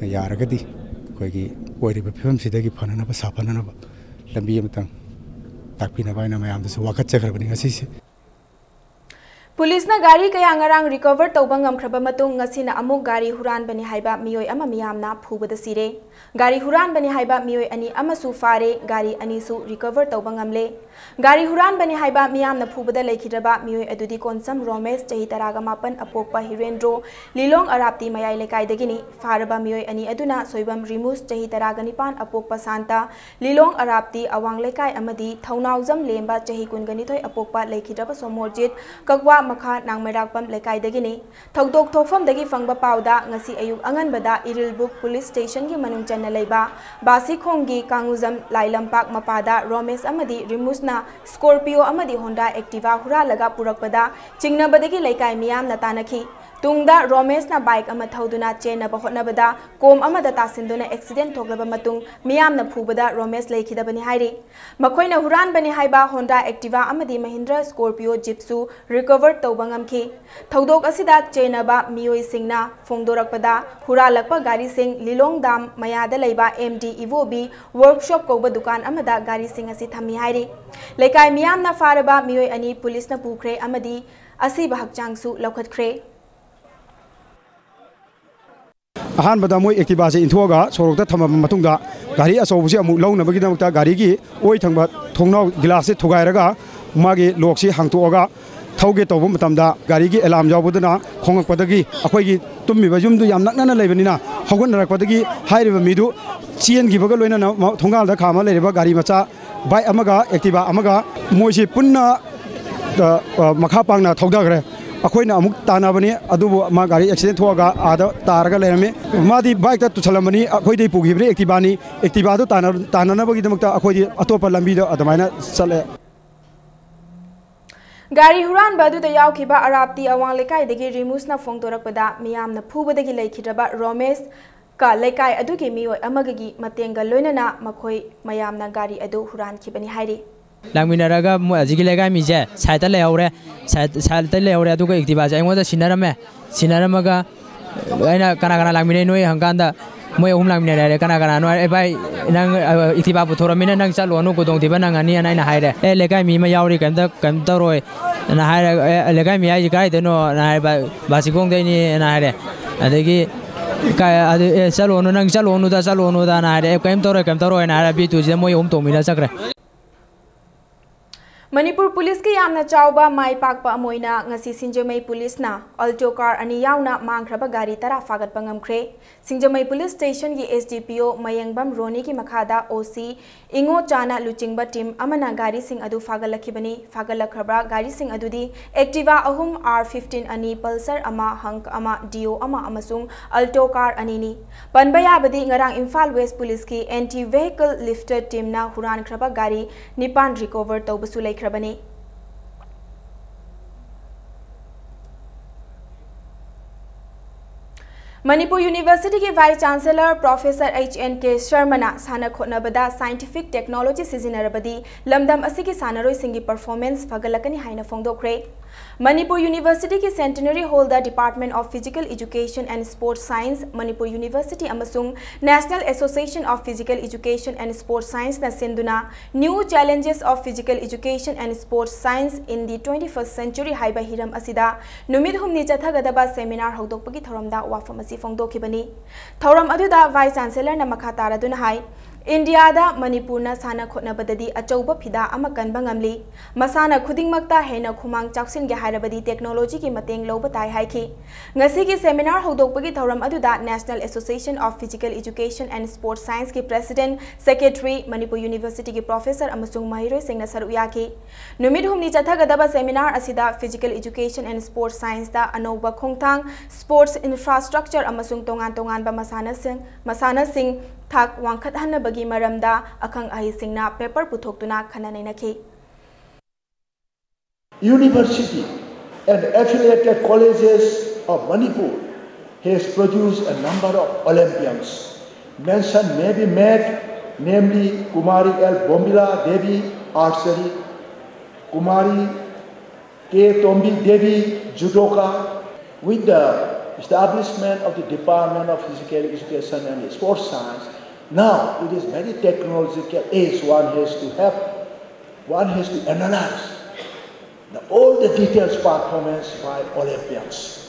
ꯌꯥꯔꯒꯗꯤ ꯑꯩꯈꯣꯏꯒꯤ ꯑꯣꯏꯔꯤꯕ ꯐꯤꯕꯝꯁꯤꯗꯒꯤ ꯐꯅꯅꯕ, ꯁꯥꯐꯅꯅꯕ ꯂꯝꯕꯤ ꯑꯃꯇꯪ ꯇꯥꯛꯄꯤꯅꯕ ꯍꯥꯏꯅ ꯃꯌꯥꯝꯗꯁꯨ ꯋꯥꯀꯠꯆꯈ꯭ꯔꯕꯅꯤ ꯉꯁꯤꯁꯦ꯫ ꯄꯨꯂꯤꯁꯅ ꯒꯥꯔꯤ ꯀꯌꯥ ꯉꯔꯥꯡ ꯔꯤꯀꯚꯔ ꯇꯧꯕ ꯉꯝꯈ꯭ꯔꯕ ꯃꯇꯨꯡ, ꯉꯁꯤꯅ ꯑꯃꯨꯛ ꯒꯥꯔꯤ ꯍꯨꯔꯥꯟꯕꯅꯤ ꯍꯥꯏꯕ ꯃꯤꯑꯣꯏ ꯑꯃ ꯃꯤꯌꯥꯝꯅ ꯐꯨꯕꯗ ꯁꯤꯔꯦ꯫ ꯒꯥꯔꯤ ꯍꯨꯔꯥꯟꯕꯅꯤ ꯍꯥꯏꯕ ꯃꯤꯑꯣꯏ ꯑꯅꯤ ꯑꯃꯁꯨ ꯐꯥꯔꯦ, ꯒꯥꯔꯤ ꯑꯅꯤꯁꯨ ꯔꯤꯀꯚꯔ ꯇꯧꯕ ꯉꯝꯂꯦ꯫ ꯒꯥꯔꯤ ꯍꯨꯔꯥꯟꯕꯅꯤ ꯍꯥꯏꯕ ꯃꯤꯌꯥꯝꯅ ꯐꯨꯕꯗ ꯂꯩꯈꯤꯗ꯭ꯔꯕ ꯃꯤꯑꯣꯏ ꯑꯗꯨꯗꯤ ꯀꯣꯟꯁꯝ ꯔꯣꯃꯦꯁ, ꯆꯍꯤ ꯇꯔꯥꯒ ꯃꯥꯄꯟ, ꯑꯄꯣꯛꯄ ꯍꯤꯔꯦꯟꯗ꯭ꯔꯣ, ꯂꯤꯂꯣꯡ ꯑꯔꯥꯞꯇꯤ ꯃꯌꯥꯏ ꯂꯩꯀꯥꯏꯗꯒꯤꯅꯤ꯫ ꯐꯥꯔꯕ ꯃꯤꯑꯣꯏ ꯑꯅꯤ ꯑꯗꯨꯅ ꯁꯣꯏꯕꯝ ꯔꯤꯃꯨꯁ, ꯆꯍꯤ ꯇꯔꯥꯒ ꯅꯤꯄꯥꯟ, ꯑꯄꯣꯛꯄ ꯁꯥꯟꯇ, ꯂꯤꯂꯣꯡ ꯑꯔꯥꯞꯇꯤ ꯑꯋꯥꯡ ꯂꯩꯀꯥꯏ, ꯑꯃꯗꯤ ꯊꯧꯅꯥꯎꯖꯝ ꯂꯦꯝꯕ, ꯆꯍꯤ ꯀꯨꯟꯒ ꯅꯤꯊꯣꯏ, ꯑꯄꯣꯛꯄ ꯂꯩꯈꯤꯗ꯭ꯔꯕ ꯁꯣꯃꯣꯔꯖꯤꯠ, ꯀꯛꯋꯥ ꯃꯈꯥ ꯅꯥꯡꯃꯩꯔꯥꯛꯄꯝ ꯂꯩꯀꯥꯏꯗꯒꯤꯅꯤ꯫ ꯊꯧꯗꯣꯛ ꯊꯣꯛꯐꯝꯗꯒꯤ ꯐꯪꯕ ꯄꯥꯎꯗ ꯉꯁꯤ ꯑꯌꯨꯛ ꯑꯉꯟꯕꯗ ꯏꯔꯤꯜꯕꯨꯛ ꯄꯨꯂꯤꯁ ꯁ꯭ꯇꯦꯁꯟꯒꯤ ꯃꯅꯨꯡ ꯆꯟꯅ ꯂꯩꯕ ꯕꯥꯁꯤꯈꯣꯡꯒꯤ ꯀꯥꯡꯉꯨꯖꯝ ꯂꯥꯏꯂꯝꯄꯥꯛ ꯃꯄꯥꯗ ꯔꯣꯃꯦꯁ ꯑꯃꯗꯤ ꯔꯤꯃꯨꯁꯅ ꯁ꯭ꯀꯣꯔꯄꯤꯌꯣ ꯑꯃꯗꯤ ꯍꯣꯟꯗꯥ ꯑꯦꯛꯇꯤꯚꯥ ꯍꯨꯔꯥꯜꯂꯒ ꯄꯨꯔꯛꯄꯗ ꯆꯤꯡꯅꯕꯗꯒꯤ ꯂꯩꯀꯥꯏ ꯃꯤꯌꯥꯝꯅ ꯇꯥꯅꯈꯤ꯫ ꯇꯨꯡꯗ ꯔꯣꯃꯦꯁꯅ ꯕꯥꯏꯛ ꯑꯃ ꯊꯧꯗꯨꯅ ꯆꯦꯟꯅꯕ ꯍꯣꯠꯅꯕꯗ ꯀꯣꯝ ꯑꯃꯗ ꯇꯥꯁꯤꯟꯗꯨꯅ ꯑꯦꯛꯁꯤꯗꯦꯟ ꯊꯣꯛꯂꯕ ꯃꯇꯨꯡ ꯃꯤꯌꯥꯝꯅ ꯐꯨꯕꯗ ꯔꯣꯃꯦꯁ ꯂꯩꯈꯤꯗꯕꯅꯤ ꯍꯥꯏꯔꯤ꯫ ꯃꯈꯣꯏꯅ ꯍꯨꯔꯥꯟꯕꯅꯤ ꯍꯥꯏꯕ ꯍꯣꯟꯗꯥ ꯑꯦꯛꯇꯤꯚꯥ ꯑꯃꯗꯤ ꯃꯍꯤꯟꯗ꯭ꯔ ꯁ꯭ꯀꯣꯔꯄꯤꯌꯣ ꯖꯤꯞꯁꯨ ꯔꯤꯀꯚꯔ ꯇꯧꯕ ꯉꯝꯈꯤ꯫ ꯊꯧꯗꯣꯛ ꯑꯁꯤꯗ ꯆꯦꯟꯅꯕ ꯃꯤꯑꯣꯏꯁꯤꯡꯅ ꯐꯣꯡꯗꯣꯔꯛꯄꯗ, ꯍꯨꯔꯥꯜꯂꯛꯄ ꯒꯥꯔꯤꯁꯤꯡ ꯂꯤꯂꯣꯡ ꯗꯥꯝ ꯃꯌꯥꯗ ꯂꯩꯕ ꯑꯦꯝ ꯗꯤ ꯏꯕꯣꯕꯤ ꯋꯔꯛꯁꯣꯞ ꯀꯧꯕ ꯗꯨꯀꯥꯟ ꯑꯃꯗ ꯒꯥꯔꯤꯁꯤꯡ ꯑꯁꯤ ꯊꯝꯃꯤ ꯍꯥꯏꯔꯤ꯫ ꯂꯩꯀꯥꯏ ꯃꯤꯌꯥꯝꯅ ꯐꯥꯔꯕ ꯃꯤꯑꯣꯏ ꯑꯅꯤ ꯄꯨꯂꯤꯁꯅ ꯄꯨꯈ꯭ꯔꯦ ꯑꯃꯗꯤ ꯑꯁꯤꯕ ꯍꯛꯆꯥꯡꯁꯨ ꯂꯧꯈꯠꯈ꯭ꯔꯦ꯫ ꯑꯍꯥꯟꯕꯗ ꯃꯣꯏ ꯑꯦꯛꯇꯤꯚꯥꯁꯦ ꯏꯟꯊꯣꯛꯑꯒ ꯁꯣꯔꯣꯛꯇ ꯊꯝꯃꯕ ꯃꯇꯨꯡꯗ, ꯒꯥꯔꯤ ꯑꯆꯧꯕꯁꯤ ꯑꯃꯨꯛ ꯂꯧꯅꯕꯒꯤꯗꯃꯛꯇ ꯒꯥꯔꯤꯒꯤ ꯑꯣꯏ ꯊꯪꯕ ꯊꯣꯡꯅꯥꯎ ꯒꯤꯂꯥꯁꯁꯦ ꯊꯨꯒꯥꯏꯔꯒ ꯃꯥꯒꯤ ꯂꯣꯛꯁꯤ ꯍꯥꯡꯇꯣꯛꯑꯒ ꯊꯧꯒꯦ ꯇꯧꯕ ꯃꯇꯝꯗ, ꯒꯥꯔꯤꯒꯤ ꯑꯦꯂꯥꯝ ꯌꯥꯎꯕꯗꯨꯅ ꯈꯣꯡꯉꯛꯄꯗꯒꯤ ꯑꯩꯈꯣꯏꯒꯤ ꯇꯨꯝꯃꯤꯕ ꯌꯨꯝꯗꯨ ꯌꯥꯝ ꯅꯛꯅꯅ ꯂꯩꯕꯅꯤꯅ, ꯍꯧꯒꯠꯅꯔꯛꯄꯗꯒꯤ ꯍꯥꯏꯔꯤꯕ ꯃꯤꯗꯨ ꯆꯦꯟꯈꯤꯕꯒ ꯂꯣꯏꯅꯅ ꯃ-, ꯊꯣꯡꯒꯥꯜꯗ ꯈꯥꯝꯃ ꯂꯩꯔꯤꯕ ꯒꯥꯔꯤ ꯃꯆꯥ ꯕꯥꯏꯛ ꯑꯃꯒ ꯑꯦꯛꯇꯤꯚꯥ ꯑꯃꯒ, ꯃꯣꯏꯁꯤ ꯄꯨꯟꯅ ꯃꯈꯥ ꯄꯥꯡꯅ ꯊꯧꯗꯈ꯭ꯔꯦ꯫ ꯑꯩꯈꯣꯏꯅ ꯑꯃꯨꯛ ꯇꯥꯟꯅꯕꯅꯤ, ꯑꯗꯨꯕꯨ ꯃꯥ ꯒꯥꯔꯤ ꯑꯦꯛꯁꯤꯗꯦꯟ ꯊꯣꯛꯑꯒ ꯑꯥꯗ ꯇꯥꯔꯒ ꯂꯩꯔꯝꯃꯤ꯫ ꯃꯥꯗꯤ ꯕꯥꯏꯛꯇ ꯇꯨꯁꯜꯂꯝꯕꯅꯤ, ꯑꯩꯈꯣꯏꯗꯩ ꯄꯨꯈꯤꯕꯅꯤ ꯑꯦꯛꯇꯤꯚꯥꯅꯤ꯫ ꯑꯦꯛꯇꯤꯚꯥꯗꯨ ꯇꯥꯟꯅ-, ꯇꯥꯟꯅꯅꯕꯒꯤꯗꯃꯛꯇ ꯑꯩꯈꯣꯏꯗꯤ ꯑꯇꯣꯞꯄ ꯂꯝꯕꯤꯗ ꯑꯗꯨꯃꯥꯏꯅ ꯆꯠꯂꯦ꯫ ꯒꯥꯔꯤ ꯍꯨꯔꯥꯟꯕ ꯑꯗꯨꯗ ꯌꯥꯎꯈꯤꯕ ꯑꯔꯥꯞꯇꯤ ꯑꯋꯥꯡ ꯂꯩꯀꯥꯏꯗꯒꯤ ꯔꯤꯃꯨꯁꯅ ꯐꯣꯡꯗꯣꯔꯛꯄꯗ, ꯃꯤꯌꯥꯝꯅ ꯐꯨꯕꯗꯒꯤ ꯂꯩꯈꯤꯗ꯭ꯔꯕ ꯔꯣꯃꯦꯁ ꯀ ꯂꯩꯀꯥꯏ ꯑꯗꯨꯒꯤ ꯃꯤꯑꯣꯏ ꯑꯃꯒꯒꯤ ꯃꯇꯦꯡꯒ ꯂꯣꯏꯅꯅ ꯃꯈꯣꯏ ꯃꯌꯥꯝꯅ ꯒꯥꯔꯤ ꯑꯗꯨ ꯍꯨꯔꯥꯟꯈꯤꯕꯅꯤ ꯍꯥꯏꯔꯤ꯫ ꯂꯥꯛꯃꯤꯟꯅꯔꯒ ꯃꯣꯏ ꯑꯁꯤꯒꯤ ꯂꯩꯀꯥꯏ ꯃꯤꯁꯦ ꯁꯥꯏꯠꯇ ꯂꯩꯍꯧꯔꯦ꯫ ꯁꯥꯏꯠ, ꯁꯥꯏꯠꯇ ꯂꯩꯍꯧꯔꯦ꯫ ꯑꯗꯨꯒ ꯑꯦꯛꯇꯤꯚꯥꯁꯦ ꯑꯩꯉꯣꯟꯗ ꯁꯤꯟꯅꯔꯝꯃꯦ꯫ ꯁꯤꯟꯅꯔꯝꯃꯒ ꯑꯩꯅ "ꯀꯅꯥ ꯀꯅꯥ ꯂꯥꯛꯃꯤꯟꯅꯩ ꯅꯣꯏ?" ꯍꯪꯀꯥꯟꯗ ꯃꯣꯏ ꯑꯍꯨꯝ ꯂꯥꯛꯃꯤꯟꯅꯔꯦ ꯍꯥꯏꯔꯦ꯫ "ꯀꯅꯥ ꯀꯅꯥꯅꯣ?" ꯍꯥꯏꯔꯦ꯫ "ꯑꯦ ꯚꯥꯏ, ꯅꯪ, ꯑ, ꯑꯦꯛꯇꯤꯚꯥ ꯄꯨꯊꯣꯔꯝꯃꯤꯅ ꯅꯪ ꯆꯠꯂꯨꯔꯅꯨ, ꯈꯨꯗꯣꯡꯊꯤꯕ ꯅꯪꯉꯅꯤꯅ" ꯑꯩꯅ ꯍꯥꯏꯔꯦ꯫ "ꯑꯦ, ꯂꯩꯀꯥꯏ ꯃꯤ ꯑꯃ ꯌꯥꯎꯔꯤ, ꯀꯩꯝꯇ, ꯀꯩꯝꯇ ꯇꯧꯔꯣꯏ" ꯑꯅ ꯍꯥꯏꯔꯦ꯫ "ꯑꯦ, ꯂꯩꯀꯥꯏ ꯃꯤ ꯍꯥꯏꯁꯦ ꯀꯥꯏꯗꯩꯅꯣ?" ꯑꯅ ꯍꯥꯏꯔꯦ꯫ "ꯕꯥ-, ꯕꯥꯁꯤꯈꯣꯡꯗꯩꯅꯤ" ꯑꯅ ꯍꯥꯏꯔꯦ꯫ ꯑꯗꯒꯤ "ꯀꯥꯏ, ꯑꯗꯨ, ꯑꯦ, ꯆꯠꯂꯨꯔꯅꯨ, ꯅꯪ ꯆꯠꯂꯨꯔꯅꯨꯗ, ꯆꯠꯂꯨꯔꯅꯨꯗꯅ" ꯍꯥꯏꯔꯦ꯫ "ꯑꯦ, ꯀꯩꯝ ꯇꯧꯔꯣꯏ, ꯀꯩꯝ ꯇꯧꯔꯣꯏꯅ" ꯍꯥꯏꯔꯦ꯫ ꯕꯤ ꯇꯨꯁꯤꯗ ꯃꯣꯏ ꯑꯍꯨꯝ ꯇꯣꯡꯃꯤꯟꯅ ꯆꯠꯈ꯭ꯔꯦ꯫ ꯃꯅꯤꯄꯨꯔ ꯄꯨꯂꯤꯁꯀꯤ ꯌꯥꯝꯅ ꯆꯥꯎꯕ ꯃꯥꯏ ꯄꯥꯛꯄ ꯑꯃ ꯑꯣꯏꯅ ꯉꯁꯤ ꯁꯤꯡꯖꯃꯩ ꯄꯨꯂꯤꯁꯅ ꯑꯜꯇꯣ ꯀꯥꯔ ꯑꯅꯤ ꯌꯥꯎꯅ ꯃꯥꯡꯈ꯭ꯔꯕ ꯒꯥꯔꯤ ꯇꯔꯥ ꯐꯥꯒꯠꯄ ꯉꯝꯈ꯭ꯔꯦ꯫ ꯁꯤꯡꯖꯃꯩ ꯄꯨꯂꯤꯁ ꯁ꯭ꯇꯦꯁꯟꯒꯤ ꯑꯦꯁ ꯗꯤ ꯄꯤ ꯑꯣ ꯃꯌꯦꯡꯕꯝ ꯔꯣꯅꯤꯒꯤ ꯃꯈꯥꯗ ꯑꯣ ꯁꯤ ꯏꯉꯣ ꯆꯥꯅ ꯂꯨꯆꯤꯡꯕ ꯇꯤꯝ ꯑꯃꯅ ꯒꯥꯔꯤꯁꯤꯡ ꯑꯗꯨ ꯐꯥꯒꯠꯂꯛꯈꯤꯕꯅꯤ꯫ ꯐꯥꯒꯠꯂꯛꯈ꯭ꯔꯕ ꯒꯥꯔꯤꯁꯤꯡ ꯑꯗꯨꯗꯤ ꯑꯦꯛꯇꯤꯚꯥ ꯑꯍꯨꯝ, ꯑꯥꯔ ꯐꯤꯐꯇꯤꯟ ꯑꯅꯤ, ꯄꯜꯁꯔ ꯑꯃ, ꯍꯪꯛ ꯑꯃ, ꯗꯤꯑꯣ ꯑꯃ ꯑꯃꯁꯨꯡ ꯑꯜꯇꯣ ꯀꯥꯔ ꯑꯅꯤꯅꯤ꯫ ꯄꯟꯕ ꯌꯥꯕꯗꯤ ꯉꯔꯥꯡ ꯏꯝꯐꯥꯜ ꯋꯦꯁ ꯄꯨꯂꯤꯁꯀꯤ ꯑꯦꯟꯇꯤ ꯚꯦꯍꯤꯀꯜ ꯂꯤꯐꯇꯔ ꯇꯤꯝꯅ ꯍꯨꯔꯥꯟꯈ꯭ꯔꯕ ꯒꯥꯔꯤ ꯅꯤꯄꯥꯟ ꯔꯤꯀꯣꯚꯔ ꯇꯧꯕꯁꯨ ꯂꯩꯈ꯭ꯔꯕꯅꯤ꯫ ꯃꯅꯤꯄꯨꯔ ꯌꯨꯅꯤꯚꯔꯁꯤꯇꯤꯒꯤ vice chancellor professor H N K ꯁꯔꯃꯅ ꯁꯥꯟꯅ ꯈꯣꯠꯅꯕꯗ ꯁꯥꯏꯟꯇꯤꯐꯤꯛ ꯇꯦꯛꯅꯣꯂꯣꯖꯤ ꯁꯤꯖꯤꯟꯅꯔꯕꯗꯤ ꯂꯝꯗꯝ ꯑꯁꯤꯒꯤ ꯁꯥꯟꯅꯔꯣꯏꯁꯤꯡꯒꯤ ꯄꯔꯐꯣꯔꯃꯦꯟꯁ ꯐꯒꯠꯂꯛꯀꯅꯤ ꯍꯥꯏꯅ ꯐꯣꯡꯗꯣꯛꯈ꯭ꯔꯦ꯫ ꯃꯅꯤꯄꯨꯔ ꯌꯨꯅꯤꯚꯔꯁꯤꯇꯤꯒꯤ ꯁꯦꯟꯇꯤꯅꯔꯤ ꯍꯣꯜꯗ Department of Physical Education and Sports Science, Manipur university ꯑꯃꯁꯨꯡ National Association of Physical Education and Sports Scienceꯅ ꯁꯤꯟꯗꯨꯅ New Challenges of Physical Education and Sports Science in the Twenty-first Century ꯍꯥꯏꯕ ꯍꯤꯔꯝ ꯑꯁꯤꯗ ꯅꯨꯃꯤꯠ ꯍꯨꯝꯅꯤ ꯆꯠꯊꯒꯗꯕ ꯁꯦꯃꯤꯅꯥꯔ ꯍꯧꯗꯣꯛꯄꯒꯤ ꯊꯧꯔꯝꯗ ꯋꯥꯐꯝ ꯑꯁꯤ ꯐꯣꯡꯗꯣꯛꯈꯤꯕꯅꯤ꯫ ꯊꯧꯔꯝ ꯑꯗꯨꯗ ꯚꯥꯏꯁ ꯆꯥꯟꯁꯦꯂꯔꯅ ꯃꯈꯥ ꯇꯥꯔꯗꯨꯅ ꯍꯥꯏ, ꯏꯟꯗꯤꯌꯥꯗ ꯃꯅꯤꯄꯨꯔꯅ ꯁꯥꯟꯅ ꯈꯣꯠꯅꯕꯗꯗꯤ ꯑꯆꯧꯕ ꯐꯤꯗꯥ ꯑꯃ ꯀꯟꯕ ꯉꯝꯂꯤ꯫ ꯃꯁꯥꯟꯅ ꯈꯨꯗꯤꯡꯃꯛꯇ ꯍꯦꯟꯅ ꯈꯨꯃꯥꯡ ꯆꯥꯎꯁꯤꯟꯒꯦ ꯍꯥꯏꯔꯕꯗꯤ ꯇꯦꯛꯅꯣꯂꯣꯖꯤꯒꯤ ꯃꯇꯦꯡ ꯂꯧꯕ ꯇꯥꯏ ꯍꯥꯏꯈꯤ꯫ ꯉꯁꯤꯒꯤ ꯁꯦꯃꯤꯅꯥꯔ ꯍꯧꯗꯣꯛꯄꯒꯤ ꯊꯧꯔꯝ ꯑꯗꯨꯗ National Association of Physical Education and Sports Scienceꯀꯤ President, Secretary, Manipur Universityꯒꯤ professor ꯑꯃꯁꯨꯡ ꯃꯍꯩꯔꯣꯏꯁꯤꯡꯅ ꯁꯔꯨꯛ ꯌꯥꯈꯤ꯫ ꯅꯨꯃꯤꯠ ꯍꯨꯝꯅꯤ ꯆꯠꯊꯒꯗꯕ ꯁꯦꯃꯤꯅꯥꯔ ꯑꯁꯤꯗ Physical Education and Sports Scienceꯇ ꯑꯅꯧꯕ ꯈꯣꯡꯊꯥꯡ, sports infrastructure ꯑꯃꯁꯨꯡ ꯇꯣꯉꯥꯟ ꯇꯣꯉꯥꯟꯕ ꯃꯁꯥꯟꯅꯁꯤꯡ, ꯃꯁꯥꯟꯅꯁꯤꯡ ꯊꯥꯛ ꯋꯥꯡꯈꯠꯍꯟꯅꯕꯒꯤ ꯃꯔꯝꯗ ꯑꯈꯪ ꯑꯍꯩꯁꯤꯡꯅ paper ꯄꯨꯊꯣꯛꯇꯨꯅ ꯈꯟꯅ ꯅꯩꯅꯈꯤ꯫ University and affiliated colleges of Manipur has produced a number of Olympians. Mention may be made, namely Kumari L Bombila Devi, archery, Kumari K Tombi Devi, judoka. With the establishment of the Department of Physical Education and Sports Science, now it is very technological age. One has to have, one has to analyze the, all the details performance by Olympians.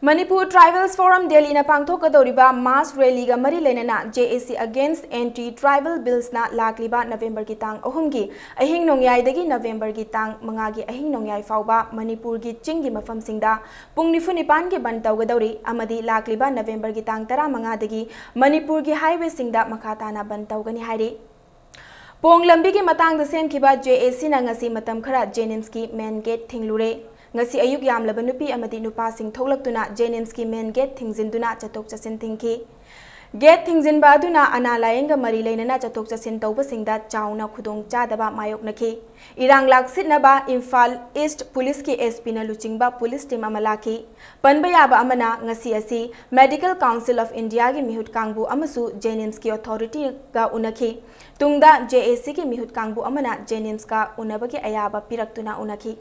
Manipur Tribals Forum Delhiꯅ ꯄꯥꯡꯊꯣꯛꯀꯗꯧꯔꯤꯕ mass rallyꯒ ꯃꯔꯤ ꯂꯩꯅꯅ J A C against anti tribal billsꯅ ꯂꯥꯛꯂꯤꯕ ꯅꯕꯦꯝꯕꯔꯒꯤ ꯇꯥꯡ ꯑꯍꯨꯝꯒꯤ ꯑꯍꯤꯡ ꯅꯣꯡꯌꯥꯏꯗꯒꯤ ꯅꯕꯦꯝꯕꯔꯒꯤ ꯇꯥꯡ ꯃꯉꯥꯒꯤ ꯑꯍꯤꯡ ꯅꯣꯡꯌꯥꯏ ꯐꯥꯎꯕ ꯃꯅꯤꯄꯨꯔꯒꯤ ꯆꯤꯡꯒꯤ ꯃꯐꯝꯁꯤꯡꯗ ꯄꯨꯡ ꯅꯤꯐꯨ ꯅꯤꯄꯥꯟꯒꯤ ꯕꯟ ꯇꯧꯒꯗꯧꯔꯤ ꯑꯃꯗꯤ ꯂꯥꯛꯂꯤꯕ ꯅꯕꯦꯝꯕꯔꯒꯤ ꯇꯥꯡ ꯇꯔꯥꯃꯉꯥꯗꯒꯤ ꯃꯅꯤꯄꯨꯔꯒꯤ highwayꯁꯤꯡꯗ ꯃꯈꯥ ꯇꯥꯅ ꯕꯟ ꯇꯧꯒꯅꯤ ꯍꯥꯏꯔꯤ꯫ ꯄꯣꯡ ꯂꯝꯕꯤꯒꯤ ꯃꯇꯥꯡꯗ ꯁꯦꯝꯈꯤꯕ J A Cꯅ ꯉꯁꯤ ꯃꯇꯝ ꯈꯔ JNIMSꯀꯤ main gate ꯊꯤꯡꯂꯨꯔꯦ꯫ ꯉꯁꯤ ꯑꯌꯨꯛ ꯌꯥꯝꯂꯕ ꯅꯨꯄꯤ ꯑꯃꯗꯤ ꯅꯨꯄꯥꯁꯤꯡ ꯊꯣꯛꯂꯛꯇꯨꯅ JNIMSꯀꯤ main gate ꯊꯤꯡꯖꯤꯟꯗꯨꯅ ꯆꯠꯊꯣꯛ ꯆꯠꯁꯤꯟ ꯊꯤꯡꯈꯤ꯫ Gate ꯊꯤꯡꯖꯤꯟꯕ ꯑꯗꯨꯅ ꯑꯅꯥ ꯂꯥꯌꯦꯡꯒ ꯃꯔꯤ ꯂꯩꯅꯅ ꯆꯠꯊꯣꯛ ꯆꯠꯁꯤꯟ ꯇꯧꯕꯁꯤꯡꯗ ꯆꯥꯎꯅ ꯈꯨꯗꯣꯡꯆꯥꯗꯕ ꯃꯥꯌꯣꯛꯅꯈꯤ꯫ ꯏꯔꯥꯡ ꯂꯥꯛꯁꯤꯠꯅꯕ ꯏꯝꯐꯥꯜ East Policeꯀꯤ S Pꯅ ꯂꯨꯆꯤꯡꯕ police team ꯑꯃ ꯂꯥꯛꯈꯤ꯫ ꯄꯟꯕ ꯌꯥꯕ ꯑꯃꯅ, ꯉꯁꯤ ꯑꯁꯤ Medical Council of Indiaꯒꯤ ꯃꯤꯍꯨꯠ ꯀꯥꯡꯕꯨ ꯑꯃꯁꯨ JNIMSꯀꯤ authorityꯒ ꯎꯅꯈꯤ꯫ ꯇꯨꯡꯗ JACꯒꯤ ꯃꯤꯍꯨꯠ ꯀꯥꯡꯕꯨ ꯑꯃꯅ JNIMSꯀ ꯎꯅꯕꯒꯤ ꯑꯌꯥꯕ ꯄꯤꯔꯛꯇꯨꯅ ꯎꯅꯈꯤ꯫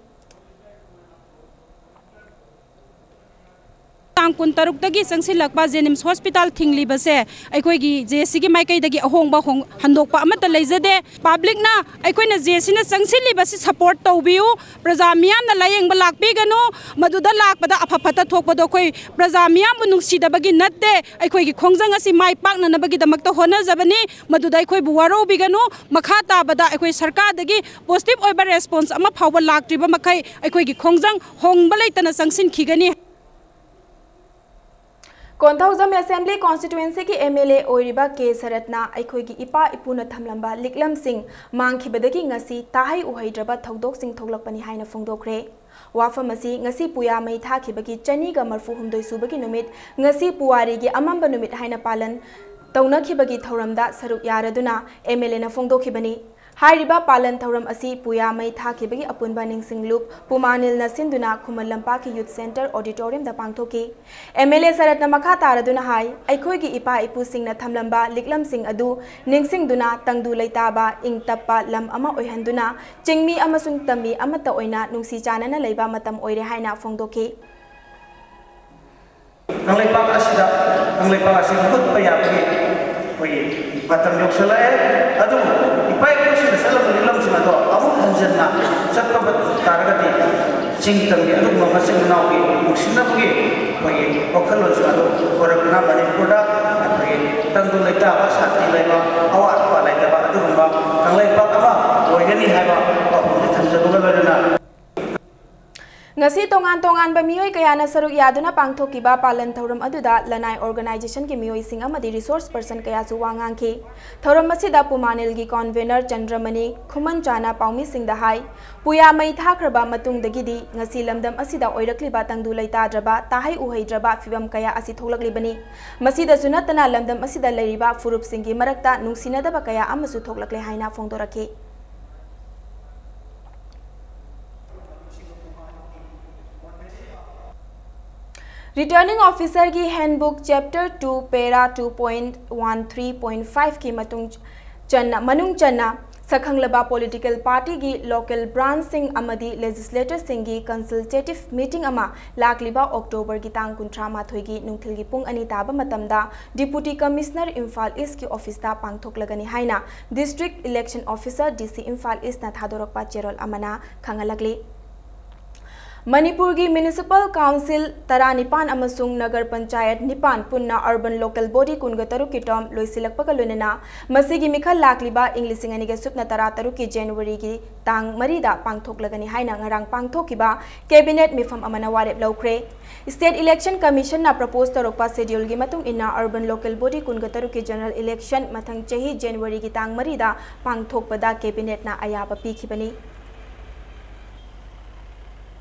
ꯇꯥꯡ ꯀꯨꯟꯇꯔꯨꯛꯇꯒꯤ ꯆꯪꯁꯤꯜꯂꯛꯄ ꯖꯦꯅꯤꯝꯁ ꯍꯣꯁꯄꯤꯇꯥꯜ ꯊꯤꯡꯂꯤꯕꯁꯦ ꯑꯩꯈꯣꯏꯒꯤ ꯖꯦ ꯁꯤꯒꯤ ꯃꯥꯏꯀꯩꯗꯒꯤ ꯑꯍꯣꯡꯕ ꯍꯣꯡ-, ꯍꯟꯗꯣꯛꯄ ꯑꯃꯠꯇ ꯂꯩꯖꯗꯦ꯫ ꯄꯕ꯭ꯂꯤꯛꯅ ꯑꯩꯈꯣꯏꯅ ꯖꯦ ꯁꯤꯅ ꯆꯪꯁꯤꯜꯂꯤꯕꯁꯤ ꯁꯄꯣꯔꯠ ꯇꯧꯕꯤꯌꯨ꯫ ꯄ꯭ꯔꯖꯥ ꯃꯤꯌꯥꯝꯅ ꯂꯥꯌꯦꯡꯕ ꯂꯥꯛꯄꯤꯒꯅꯨ꯫ ꯃꯗꯨꯗ ꯂꯥꯛꯄꯗ ꯑꯐ ꯐꯠꯇ ꯊꯣꯛꯄꯗꯣ ꯑꯩꯈꯣꯏ ꯄ꯭ꯔꯖꯥ ꯃꯤꯌꯥꯝꯕꯨ ꯅꯨꯡꯁꯤꯗꯕꯒꯤ ꯅꯠꯇꯦ꯫ ꯑꯩꯈꯣꯏꯒꯤ ꯈꯣꯡꯖꯪ ꯑꯁꯤ ꯃꯥꯏ ꯄꯥꯛꯅꯅꯕꯒꯤꯗꯃꯛꯇ ꯍꯣꯠꯅꯖꯕꯅꯤ꯫ ꯃꯗꯨꯗ ꯑꯩꯈꯣꯏꯕꯨ ꯋꯥꯔꯧꯕꯤꯒꯅꯨ꯫ ꯃꯈꯥ ꯇꯥꯕꯗ ꯑꯩꯈꯣꯏ ꯁꯔꯀꯥꯔꯗꯒꯤ ꯄꯣꯖꯤꯇꯤꯚ ꯑꯣꯏꯕ ꯔꯦꯁꯄꯣꯟꯁ ꯑꯃ ꯐꯥꯎꯕ ꯂꯥꯛꯇ꯭ꯔꯤꯕ ꯃꯈꯩ ꯑꯩꯈꯣꯏꯒꯤ ꯈꯣꯡꯖꯪ ꯍꯣꯡꯕ ꯂꯩꯇꯅ ꯆꯪꯁꯤꯟꯈꯤꯒꯅꯤ꯫ ꯀꯣꯟꯊꯧꯖꯝ ꯑꯦꯁꯦꯝꯕ꯭ꯂꯤ ꯀꯣꯟꯁꯇꯤꯇ꯭ꯋꯦꯟꯁꯤꯒꯤ ꯑꯦꯝ ꯑꯦꯜ ꯑꯦ ꯑꯣꯏꯔꯤꯕ ꯀꯦ ꯁꯔꯠꯅ ꯑꯩꯈꯣꯏꯒꯤ ꯏꯄꯥ ꯏꯄꯨꯅ ꯊꯝꯂꯝꯕ ꯂꯤꯛꯂꯝꯁꯤꯡ ꯃꯥꯡꯈꯤꯕꯗꯒꯤ ꯉꯁꯤ ꯇꯥꯍꯩ ꯎꯍꯩꯗ꯭ꯔꯕ ꯊꯧꯗꯣꯛꯁꯤꯡ ꯊꯣꯛꯂꯛꯄꯅꯤ ꯍꯥꯏꯅ ꯐꯣꯡꯗꯣꯛꯈ꯭ꯔꯦ꯫ ꯋꯥꯐꯝ ꯑꯁꯤ ꯉꯁꯤ ꯄꯨꯌꯥ ꯃꯩ ꯊꯥꯈꯤꯕꯒꯤ ꯆꯅꯤꯒ ꯃꯔꯐꯨ ꯍꯨꯝꯗꯣꯏ ꯁꯨꯕꯒꯤ ꯅꯨꯃꯤꯠ, ꯉꯁꯤ ꯄꯨꯋꯥꯔꯤꯒꯤ ꯑꯃꯝꯕ ꯅꯨꯃꯤꯠ ꯍꯥꯏꯅ ꯄꯥꯂꯟ ꯇꯧꯅꯈꯤꯕꯒꯤ ꯊꯧꯔꯝꯗ ꯁꯔꯨꯛ ꯌꯥꯔꯗꯨꯅ ꯑꯦꯝ ꯑꯦꯜ ꯑꯦꯅ ꯐꯣꯡꯗꯣꯛꯈꯤꯕꯅꯤ꯫ ꯍꯥꯏꯔꯤꯕ ꯄꯥꯂꯟ ꯊꯧꯔꯝ ꯑꯁꯤ ꯄꯨꯌꯥ ꯃꯩ ꯊꯥꯈꯤꯕꯒꯤ ꯑꯄꯨꯟꯕ ꯅꯤꯡꯁꯤꯡꯂꯨꯞ ꯄꯨꯃꯥꯅꯤꯜꯅ ꯁꯤꯟꯗꯨꯅ ꯈꯨꯃꯟ ꯂꯝꯄꯥꯛꯀꯤ ꯌꯨꯠ ꯁꯦꯟꯇꯔ ꯑꯣꯗꯤꯇꯣꯔꯤꯌꯝꯗ ꯄꯥꯡꯊꯣꯛꯈꯤ꯫ ꯑꯦꯝ ꯑꯦꯜ ꯑꯦ ꯁꯔꯠꯅ ꯃꯈꯥ ꯇꯥꯔꯗꯨꯅ ꯍꯥꯏ, ꯑꯩꯈꯣꯏꯒꯤ ꯏꯄꯥ ꯏꯄꯨꯁꯤꯡꯅ ꯊꯝꯂꯝꯕ ꯂꯤꯛꯂꯝꯁꯤꯡ ꯑꯗꯨ ꯅꯤꯡꯁꯤꯡꯗꯨꯅ ꯇꯪꯗꯨ ꯂꯩꯇꯥꯕ, ꯏꯪ ꯇꯞꯄ ꯂꯝ ꯑꯃ ꯑꯣꯏꯍꯟꯗꯨꯅ ꯆꯤꯡꯃꯤ ꯑꯃꯁꯨꯡ ꯇꯝꯃꯤ ꯑꯃꯠꯇ ꯑꯣꯏꯅ ꯅꯨꯡꯁꯤ ꯆꯥꯟꯅꯅ ꯂꯩꯕ ꯃꯇꯝ ꯑꯣꯏꯔꯦ ꯍꯥꯏꯅ ꯐꯣꯡꯗꯣꯛꯈꯤ꯫ ꯀꯪꯂꯩꯄꯥꯛ ꯑꯁꯤꯗ, ꯀꯪꯂꯩꯄꯥꯛ ꯑꯁꯤ ꯃꯍꯨꯠꯄ ꯌꯥꯕꯒꯤ ꯑꯩꯈꯣꯏꯒꯤ ꯃꯇꯝ ꯌꯧꯁꯤꯜꯂꯛꯑꯦ꯫ ꯑꯗꯨꯕꯨ ꯏꯄꯥ ꯏꯄꯨꯁꯤꯡꯅ ꯆꯠꯂꯝꯕ ꯂꯤꯛꯂꯝꯁꯤꯡ ꯑꯗꯣ ꯑꯃꯨꯛ ꯍꯟꯖꯟꯅ ꯆꯠꯄ ꯇꯥꯔꯒꯗꯤ ꯆꯤꯡ ꯇꯝꯒꯤ ꯑꯗꯨꯒꯨꯝꯕ ꯃꯆꯤꯟ ꯃꯅꯥꯎꯒꯤ ꯅꯨꯡꯁꯤꯅꯕꯒꯤ ꯑꯩꯈꯣꯏꯒꯤ ꯋꯥꯈꯜꯂꯣꯟꯁꯤꯡ ꯑꯗꯨ ꯄꯨꯔꯛꯇꯨꯅ ꯃꯅꯤꯄꯨꯔꯗ ꯑꯩꯈꯣꯏꯒꯤ ꯇꯪꯗꯨ ꯂꯩꯇꯥꯕ, ꯁꯥꯟꯇꯤ ꯂꯩꯕ, ꯑꯋꯥꯠ ꯑꯄꯥ ꯂꯩꯇꯕ ꯑꯗꯨꯒꯨꯝꯕ ꯀꯪꯂꯩꯄꯥꯛ ꯑꯃ ꯑꯣꯏꯒꯅꯤ ꯍꯥꯏꯕ ꯋꯥꯐꯝꯁꯤ ꯊꯝꯖꯕꯒ ꯂꯣꯏꯅꯅ ꯉꯁꯤ ꯇꯣꯉꯥꯟ ꯇꯣꯉꯥꯟꯕ ꯃꯤꯑꯣꯏ ꯀꯌꯥꯅ ꯁꯔꯨꯛ ꯌꯥꯗꯨꯅ ꯄꯥꯡꯊꯣꯛꯈꯤꯕ ꯄꯥꯂꯟ ꯊꯧꯔꯝ ꯑꯗꯨꯗ ꯂꯅꯥꯏ ꯑꯣꯔꯒꯅꯥꯏꯖꯦꯁꯟꯒꯤ ꯃꯤꯑꯣꯏꯁꯤꯡ ꯑꯃꯗꯤ ꯔꯤꯁꯣꯔꯁ ꯄꯔꯁꯟ ꯀꯌꯥꯁꯨ ꯋꯥ ꯉꯥꯡꯈꯤ꯫ ꯊꯧꯔꯝ ꯑꯁꯤꯗ ꯄꯨꯃꯥꯅꯤꯜꯒꯤ ꯀꯣꯟꯚꯦꯅꯔ ꯆꯟꯗ꯭ꯔꯃꯅꯤ ꯈꯨꯃꯟꯆꯥꯅ ꯄꯥꯎꯃꯤꯁꯤꯡꯗ ꯍꯥꯏ, ꯄꯨꯌꯥ ꯃꯩ ꯊꯥꯈ꯭ꯔꯕ ꯃꯇꯨꯡꯗꯒꯤꯗꯤ ꯉꯁꯤ ꯂꯝꯗꯝ ꯑꯁꯤꯗ ꯑꯣꯏꯔꯛꯂꯤꯕ ꯇꯪꯗꯨ ꯂꯩꯇꯥꯗ꯭ꯔꯕ, ꯇꯥꯍꯩ ꯎꯍꯩꯗ꯭ꯔꯕ ꯐꯤꯚꯝ ꯀꯌꯥ ꯑꯁꯤ ꯊꯣꯛꯂꯛꯂꯤꯕꯅꯤ꯫ ꯃꯁꯤꯗꯁꯨ ꯅꯠꯇꯅ ꯂꯝꯗꯝ ꯑꯁꯤꯗ ꯂꯩꯔꯤꯕ ꯐꯨꯔꯨꯞꯁꯤꯡꯒꯤ ꯃꯔꯛꯇ ꯅꯨꯡꯁꯤꯅꯗꯕ ꯀꯌꯥ ꯑꯃꯁꯨ ꯊꯣꯛꯂꯛꯂꯦ ꯍꯥꯏꯅ ꯐꯣꯡꯗꯣꯔꯛꯈꯤ꯫ ꯔꯤꯇꯔꯅꯤꯡ ꯑꯣꯐꯤꯁꯔꯒꯤ handbook chapter two, para two point one three point ꯐꯥꯏꯚꯀꯤ ꯃꯇꯨꯡ ꯆꯟꯅ, ꯃꯅꯨꯡ ꯆꯟꯅ ꯁꯛꯈꯪꯂꯕ ꯄꯣꯂꯤꯇꯤꯀꯦꯜ ꯄꯥꯔꯇꯤꯒꯤ ꯂꯣꯀꯦꯜ ꯕ꯭ꯔꯥꯟꯆꯁꯤꯡ ꯑꯃꯗꯤ ꯂꯦꯖꯤꯁꯂꯦꯇꯔꯁꯤꯡꯒꯤ ꯀꯟꯁꯜꯇꯦꯇꯤꯚ ꯃꯤꯇꯤꯡ ꯑꯃ ꯂꯥꯛꯂꯤꯕ ꯑꯣꯛꯇꯣꯕꯔꯒꯤ ꯇꯥꯡ ꯀꯨꯟꯊ꯭ꯔꯥ ꯃꯥꯊꯣꯏꯒꯤ ꯅꯨꯡꯊꯤꯜꯒꯤ ꯄꯨꯡ ꯑꯅꯤ ꯇꯥꯕ ꯃꯇꯝꯗ ꯗꯤꯄꯨꯇꯤ ꯀꯃꯤꯁꯅꯔ ꯏꯝꯐꯥꯜ ꯏꯁꯀꯤ ꯑꯣꯐꯤꯁꯇ ꯄꯥꯡꯊꯣꯛꯂꯒꯅꯤ ꯍꯥꯏꯅ ꯗꯤꯁꯇ꯭ꯔꯤꯛ ꯏꯂꯦꯛꯁꯟ ꯑꯣꯐꯤꯁꯔ, ꯗꯤ ꯁꯤ ꯏꯝꯐꯥꯜ ꯏꯁꯅ ꯊꯥꯗꯣꯔꯛꯄ ꯆꯦꯔꯣꯜ ꯑꯃꯅ ꯈꯪꯍꯜꯂꯛꯂꯤ꯫ ꯃꯅꯤꯄꯨꯔꯒꯤ ꯃ꯭ꯌꯨꯅꯤꯁꯤꯄꯥꯜ ꯀꯥꯎꯟꯁꯤꯜ ꯇꯔꯥꯅꯤꯄꯥꯟ ꯑꯃꯁꯨꯡ ꯅꯒꯔ ꯄꯟꯆꯥꯌꯠ ꯅꯤꯄꯥꯟ ꯄꯨꯟꯅ ꯑꯔꯕꯟ ꯂꯣꯀꯦꯜ ꯕꯣꯗꯤ ꯀꯨꯟꯒ ꯇꯔꯨꯛꯀꯤ ꯇꯔꯝ ꯂꯣꯏꯁꯤꯜꯂꯛꯄꯒ ꯂꯣꯏꯅꯅ ꯃꯁꯤꯒꯤ ꯃꯤꯈꯜ ꯂꯥꯛꯂꯤꯕ ꯏꯪ ꯂꯤꯁꯤꯡ ꯑꯅꯤꯒ ꯁꯨꯞꯅ ꯇꯔꯥ ꯇꯔꯨꯛꯀꯤ ꯖꯅꯋꯥꯔꯤꯒꯤ ꯇꯥꯡ ꯃꯔꯤꯗ ꯄꯥꯡꯊꯣꯛꯂꯒꯅꯤ ꯍꯥꯏꯅ ꯉꯔꯥꯡ ꯄꯥꯡꯊꯣꯛꯈꯤꯕ ꯀꯦꯕꯤꯅꯦꯠ ꯃꯤꯐꯝ ꯑꯃꯅ ꯋꯥꯔꯦꯞ ꯂꯧꯈ꯭ꯔꯦ꯫ ꯁ꯭ꯇꯦꯠ ꯏꯂꯦꯛꯁꯟ ꯀꯃꯤꯁꯟꯅ ꯄ꯭ꯔꯄꯣꯖ ꯇꯧꯔꯛꯄ ꯁꯦꯗ꯭ꯌꯨꯜꯒꯤ ꯃꯇꯨꯡ ꯏꯟꯅ ꯑꯔꯕꯟ ꯂꯣꯀꯦꯜ ꯕꯣꯗꯤ ꯀꯨꯟꯒ ꯇꯔꯨꯛꯀꯤ ꯖꯦꯅꯔꯦꯜ ꯏꯂꯦꯛꯁꯟ ꯃꯊꯪ ꯆꯍꯤ ꯖꯅꯋꯥꯔꯤꯒꯤ ꯇꯥꯡ ꯃꯔꯤꯗ ꯄꯥꯡꯊꯣꯛꯄꯗ ꯀꯦꯕꯤꯅꯦꯠꯅ ꯑꯌꯥꯕ ꯄꯤꯈꯤꯕꯅꯤ꯫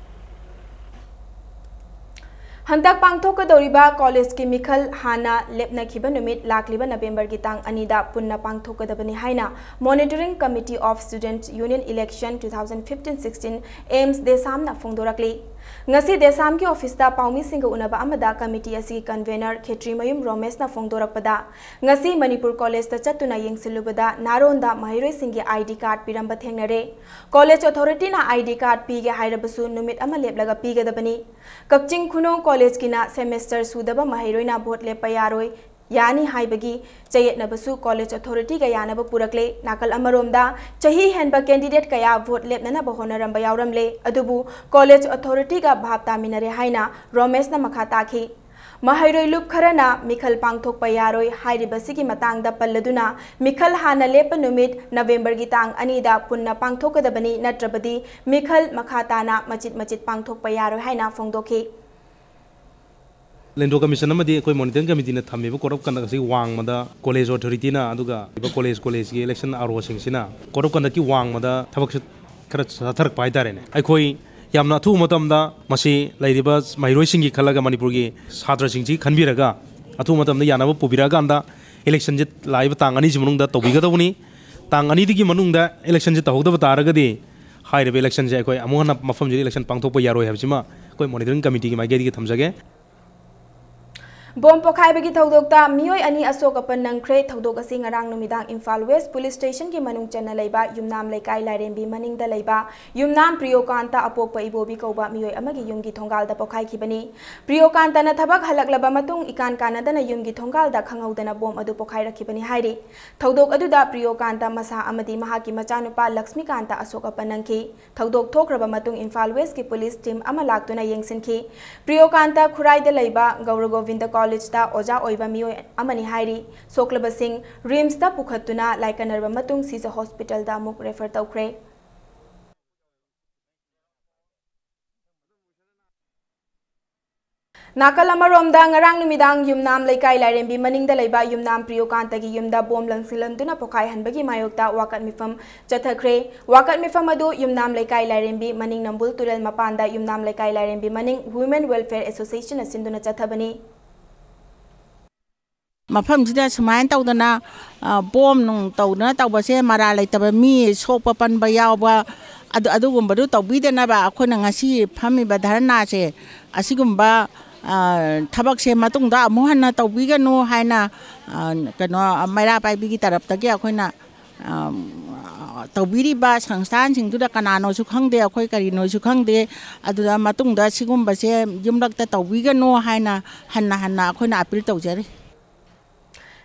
ꯍꯟꯗꯛ ꯄꯥꯡꯊꯣꯛꯀꯗꯧꯔꯤꯕ ꯀꯣꯂꯦꯖꯀꯤ ꯃꯤꯈꯜ ꯍꯥꯟꯅ ꯂꯦꯞꯅꯈꯤꯕ ꯅꯨꯃꯤꯠ ꯂꯥꯛꯂꯤꯕ ꯅꯕꯦꯝꯕꯔꯒꯤ ꯇꯥꯡ ꯑꯅꯤꯗ ꯄꯨꯟꯅ ꯄꯥꯡꯊꯣꯛꯀꯗꯕꯅꯤ ꯍꯥꯏꯅ Monitoring Committee of Student Union Election two thousand fifteen sixteen, ꯑꯦꯝꯁ ꯗꯦꯁꯥꯝꯅ ꯐꯣꯡꯗꯣꯔꯛꯂꯤ꯫ ꯉꯁꯤ ꯗꯦꯁꯥꯝꯒꯤ ꯑꯣꯐꯤꯁꯇ ꯄꯥꯎꯃꯤꯁꯤꯡꯒ ꯎꯅꯕ ꯑꯃꯗ ꯀꯃꯤꯇꯤ ꯑꯁꯤꯒꯤ ꯀꯟꯚꯦꯅꯔ ꯈꯦꯇ꯭ꯔꯤꯃꯌꯨꯝ ꯔꯣꯃꯦꯁꯅ ꯐꯣꯡꯗꯣꯔꯛꯄꯗ, ꯉꯁꯤ ꯃꯅꯤꯄꯨꯔ ꯀꯣꯂꯦꯖꯇ ꯆꯠꯇꯨꯅ ꯌꯦꯡꯁꯤꯜꯂꯨꯕꯗ ꯅꯥꯔꯣꯟꯗ ꯃꯍꯩꯔꯣꯏꯁꯤꯡꯒꯤ ID card ꯄꯤꯔꯝꯕ ꯊꯦꯡꯅꯔꯦ꯫ ꯀꯣꯂꯦꯖ ꯑꯣꯊꯣꯔꯤꯇꯤꯅ ID card ꯄꯤꯒꯦ ꯍꯥꯏꯔꯕꯁꯨ ꯅꯨꯃꯤꯠ ꯑꯃ ꯂꯦꯞꯂꯒ ꯄꯤꯒꯗꯕꯅꯤ꯫ ꯀꯛꯆꯤꯡ ꯈꯨꯅꯧ ꯀꯣꯂꯦꯖꯀꯤꯅ ꯁꯦꯃꯦꯁꯇꯔ ꯁꯨꯗꯕ ꯃꯍꯩꯔꯣꯏꯅ ꯚꯣꯠ ꯂꯦꯞꯄ ꯌꯥꯔꯣꯏ, ꯌꯥꯅꯤ ꯍꯥꯏꯕꯒꯤ ꯆꯌꯦꯠꯅꯕꯁꯨ ꯀꯣꯂꯦꯖ ꯑꯣꯊꯣꯔꯤꯇꯤꯒ ꯌꯥꯅꯕ ꯄꯨꯔꯛꯂꯦ꯫ ꯅꯥꯀꯜ ꯑꯃꯔꯣꯝꯗ ꯆꯍꯤ ꯍꯦꯟꯕ ꯀꯦꯟꯗꯤꯗꯦꯠ ꯀꯌꯥ ꯚꯣꯠ ꯂꯦꯞꯅꯅꯕ ꯍꯣꯠꯅꯔꯝꯕ ꯌꯥꯎꯔꯝꯂꯦ, ꯑꯗꯨꯕꯨ ꯀꯣꯂꯦꯖ ꯑꯣꯊꯣꯔꯤꯇꯤꯒ ꯚꯥꯞ ꯇꯥꯃꯤꯟꯅꯔꯦ ꯍꯥꯏꯅ ꯔꯣꯃꯦꯁꯅ ꯃꯈꯥ ꯇꯥꯈꯤ꯫ ꯃꯍꯩꯔꯣꯏ ꯂꯨꯞ ꯈꯔꯅ ꯃꯤꯈꯜ ꯄꯥꯡꯊꯣꯛꯄ ꯌꯥꯔꯣꯏ ꯍꯥꯏꯔꯤꯕꯁꯤꯒꯤ ꯃꯇꯥꯡꯗ ꯄꯜꯂꯗꯨꯅ, ꯃꯤꯈꯜ ꯍꯥꯟꯅ ꯂꯦꯞꯄ ꯅꯨꯃꯤꯠ ꯅꯕꯦꯝꯕꯔꯒꯤ ꯇꯥꯡ ꯑꯅꯤꯗ ꯄꯨꯟꯅ ꯄꯥꯡꯊꯣꯛꯀꯗꯕꯅꯤ, ꯅꯠꯇ꯭ꯔꯕꯗꯤ ꯃꯤꯈꯜ ꯃꯈꯥ ꯇꯥꯅ ꯃꯆꯤꯠ ꯃꯆꯤꯠ ꯄꯥꯡꯊꯣꯛꯄ ꯌꯥꯔꯣꯏ ꯍꯥꯏꯅ ꯐꯣꯡꯗꯣꯛꯈꯤ꯫ ꯂꯦꯟꯗ꯭ꯔꯣ ꯀꯃꯤꯁꯟ ꯑꯃꯗꯤ ꯑꯩꯈꯣꯏ ꯃꯣꯅꯤꯇꯔꯤꯡ ꯀꯃꯤꯇꯤꯅ ꯊꯝꯃꯤꯕ ꯀꯣꯗ ꯑꯣꯐ ꯀꯟꯗꯛ ꯑꯁꯤ ꯋꯥꯡꯃꯗ ꯀꯣꯂꯦꯖ ꯑꯣꯊꯣꯔꯤꯇꯤꯅ, ꯑꯗꯨꯒ ꯀꯣꯂꯦꯖ, ꯀꯣꯂꯦꯖꯀꯤ ꯏꯂꯦꯛꯁꯟ ꯑꯥꯔꯑꯣꯁꯤꯡꯁꯤꯅ ꯀꯣꯗ ꯑꯣꯐ ꯀꯟꯗꯛꯀꯤ ꯋꯥꯡꯃꯗ ꯊꯕꯛꯁꯦ ꯈꯔ ꯆꯠꯊꯔꯛꯄ ꯍꯥꯏꯇꯥꯔꯦꯅꯦ꯫ ꯑꯩꯈꯣꯏ ꯌꯥꯝꯅ ꯑꯊꯨꯕ ꯃꯇꯝꯗ ꯃꯁꯤ ꯂꯩꯔꯤꯕ ꯃꯍꯩꯔꯣꯏꯁꯤꯡꯒꯤ ꯈꯜꯂꯒ, ꯃꯅꯤꯄꯨꯔꯒꯤ ꯁꯥꯇ꯭ꯔꯁꯤꯡꯁꯤ ꯈꯟꯕꯤꯔꯒ, ꯑꯊꯨꯕ ꯃꯇꯝꯗ ꯌꯥꯅꯕ ꯄꯨꯕꯤꯔꯛꯑꯀꯥꯟꯗ ꯏꯂꯦꯛꯁꯟꯁꯦ ꯂꯥꯛꯏꯕ ꯇꯥꯡ ꯑꯅꯤꯁꯤ ꯃꯅꯨꯡꯗ ꯇꯧꯕꯤꯒꯗꯧꯕꯅꯤ꯫ ꯇꯥꯡ ꯑꯅꯤꯗꯒꯤ ꯃꯅꯨꯡꯗ ꯏꯂꯦꯛꯁꯟꯁꯦ ꯇꯧꯍꯧꯗꯕ ꯇꯥꯔꯒꯗꯤ, ꯍꯥꯏꯔꯤꯕ ꯏꯂꯦꯛꯁꯟꯁꯦ ꯑꯩꯈꯣꯏ ꯑꯃꯨꯛ ꯍꯟꯅ ꯃꯐꯝꯁꯤꯗ ꯏꯂꯦꯛꯁꯟ ꯄꯥꯡꯊꯣꯛꯄ ꯌꯥꯔꯣꯏ ꯍꯥꯏꯕꯁꯤꯃ ꯑꯩꯈꯣꯏ ꯃꯣꯅꯤꯇꯔꯤꯡ ꯀꯃꯤꯇꯤꯒꯤ ꯃꯥꯏꯀꯩꯗꯒꯤ ꯊꯝꯖꯒꯦ꯫ ꯕꯣꯝ ꯄꯣꯈꯥꯏꯕꯒꯤ ꯊꯧꯗꯣꯛꯇ ꯃꯤꯑꯣꯏ ꯑꯅꯤ ꯑꯁꯣꯛ ꯑꯄꯟ ꯅꯪꯈ꯭ꯔꯦ꯫ ꯊꯧꯗꯣꯛ ꯑꯁꯤ ꯉꯔꯥꯡ ꯅꯨꯃꯤꯗꯥꯡ ꯏꯝꯐꯥꯜ ꯋꯦꯁ ꯄꯨꯂꯤꯁ ꯁ꯭ꯇꯦꯁꯟꯒꯤ ꯃꯅꯨꯡ ꯆꯟꯅ ꯂꯩꯕ ꯌꯨꯝꯅꯥꯝ ꯂꯩꯀꯥꯏ ꯂꯥꯏꯔꯦꯝꯕꯤ ꯃꯅꯤꯡꯗ ꯂꯩꯕ ꯌꯨꯝꯅꯥꯝ ꯄ꯭ꯔꯤꯌꯣꯀꯥꯟꯇ ꯑꯄꯣꯛꯄ ꯏꯕꯣꯕꯤ ꯀꯧꯕ ꯃꯤꯑꯣꯏ ꯑꯃꯒꯤ ꯌꯨꯝꯒꯤ ꯊꯣꯡꯒꯥꯜꯗ ꯄꯣꯈꯥꯏꯈꯤꯕꯅꯤ꯫ ꯄ꯭ꯔꯤꯌꯣꯀꯥꯟꯇꯅ ꯊꯕꯛ ꯍꯜꯂꯛꯂꯕ ꯃꯇꯨꯡ ꯏꯀꯥꯟ ꯀꯥꯟꯅꯗꯅ ꯌꯨꯝꯒꯤ ꯊꯣꯡꯒꯥꯜꯗ ꯈꯪꯍꯧꯗꯅ ꯕꯣꯝ ꯑꯗꯨ ꯄꯣꯈꯥꯏꯔꯛꯈꯤꯕꯅꯤ ꯍꯥꯏꯔꯤ꯫ ꯊꯧꯗꯣꯛ ꯑꯗꯨꯗ ꯄ꯭ꯔꯤꯌꯣꯀꯥꯟꯇ ꯃꯁꯥ ꯑꯃꯗꯤ ꯃꯍꯥꯛꯀꯤ ꯃꯆꯥꯅꯨꯄꯥ ꯂꯛꯁꯃꯤꯀꯥꯟꯇ ꯑꯁꯣꯛ ꯑꯄꯟ ꯅꯪꯈꯤ꯫ ꯊꯧꯗꯣꯛ ꯊꯣꯛꯈ꯭ꯔꯕ ꯃꯇꯨꯡ ꯏꯝꯐꯥꯜ ꯋꯦꯁꯀꯤ ꯄꯨꯂꯤꯁ ꯇꯤꯝ ꯑꯃ ꯂꯥꯛꯇꯨꯅ ꯌꯦꯡꯁꯤꯟꯈꯤ꯫ ꯄ꯭ꯔꯤꯌꯣꯀꯥꯟꯇ ꯈꯨꯔꯥꯏꯗ ꯂꯩꯕ ꯒꯧꯔ ꯒꯣꯕꯤꯟꯗ ꯀꯣꯂꯦꯖꯇ ꯑꯣꯖꯥ ꯑꯣꯏꯕ ꯃꯤꯑꯣꯏ ꯑꯃꯅꯤ ꯍꯥꯏꯔꯤ꯫ ꯁꯣꯛꯂꯕꯁꯤꯡ ꯔꯤꯝꯁꯇ ꯄꯨꯈꯠꯇꯨꯅ ꯂꯥꯏꯀꯠꯅꯔꯕ ꯃꯇꯨꯡ ꯁꯤꯖ ꯍꯣꯁꯄꯤꯇꯥꯜꯗ ꯑꯃꯨꯛ ꯔꯦꯐꯔ ꯇꯧꯈ꯭ꯔꯦ꯫ ꯅꯥꯀꯜ ꯑꯃꯔꯣꯝꯗ, ꯉꯔꯥꯡ ꯅꯨꯃꯤꯗꯥꯡ ꯌꯨꯝꯅꯥꯝ ꯂꯩꯀꯥꯏ ꯂꯥꯏꯔꯦꯝꯕꯤ ꯃꯅꯤꯡꯗ ꯂꯩꯕ ꯌꯨꯝꯅꯥꯝ ꯄ꯭ꯔꯤꯌꯣꯀꯥꯟꯇꯒꯤ ꯌꯨꯝꯗ ꯕꯣꯝ ꯂꯪꯁꯤꯜꯍꯟꯗꯨꯅ ꯄꯣꯈꯥꯏꯍꯟꯕꯒꯤ ꯃꯥꯌꯣꯛꯇ ꯋꯥꯀꯠ ꯃꯤꯐꯝ ꯆꯠꯊꯈ꯭ꯔꯦ꯫ ꯋꯥꯀꯠ ꯃꯤꯐꯝ ꯑꯗꯨ ꯌꯨꯝꯅꯥꯝ ꯂꯩꯀꯥꯏ ꯂꯥꯏꯔꯦꯝꯕꯤ ꯃꯅꯤꯡ ꯅꯝꯕꯨꯜ ꯇꯨꯔꯦꯜ ꯃꯄꯥꯟꯗ ꯌꯨꯝꯅꯥꯝ ꯂꯩꯀꯥꯏ ꯂꯥꯏꯔꯦꯝꯕꯤ ꯃꯅꯤꯡ Women Welfare Association ꯅ ꯁꯤꯟꯗꯨꯅ ꯆꯠꯊꯕꯅꯤ꯫ ꯃꯐꯝꯁꯤꯗ ꯁꯨꯃꯥꯏꯅ ꯇꯧꯗꯅ, ꯑ, ꯕꯣꯝ ꯅꯨꯡ ꯇꯧꯗꯅ ꯇꯧꯕꯁꯦ, ꯃꯔꯥꯜ ꯂꯩꯇꯕ ꯃꯤ ꯁꯣꯛꯄ ꯄꯟꯕ ꯌꯥꯎꯕ, ꯑꯗꯨ, ꯑꯗꯨꯒꯨꯝꯕꯗꯨ ꯇꯧꯕꯤꯗꯅꯕ ꯑꯩꯈꯣꯏꯅ ꯉꯁꯤ ꯐꯝꯃꯤꯕ ꯙꯔꯅꯥꯁꯦ, ꯑꯁꯤꯒꯨꯝꯕ, ꯑ, ꯊꯕꯛꯁꯦ ꯃꯇꯨꯡꯗ ꯑꯃꯨꯛ ꯍꯟꯅ ꯇꯧꯕꯤꯒꯅꯨ ꯍꯥꯏꯅ, ꯑ, ꯀꯩꯅꯣ, ꯃꯩꯔꯥ ꯄꯥꯏꯕꯤꯒꯤ ꯇꯔꯞꯇꯒꯤ ꯑꯩꯈꯣꯏꯅ, ꯑ, ꯇꯧꯕꯤꯔꯤꯕ ꯁꯪꯁꯊꯥꯟꯁꯤꯡꯗꯨꯗ ꯀꯅꯥꯅꯣꯁꯨ ꯈꯪꯗꯦ, ꯑꯩꯈꯣꯏ ꯀꯔꯤꯅꯣꯁꯨ ꯈꯪꯗꯦ꯫ ꯑꯗꯨꯗ ꯃꯇꯨꯡꯗ ꯁꯤꯒꯨꯝꯕꯁꯦ ꯌꯨꯝꯂꯛꯇ ꯇꯧꯕꯤꯒꯅꯨ ꯍꯥꯏꯅ ꯍꯟꯅ ꯍꯟꯅ ꯑꯩꯈꯣꯏꯅ ꯑꯄꯤꯜ ꯇꯧꯖꯔꯤ꯫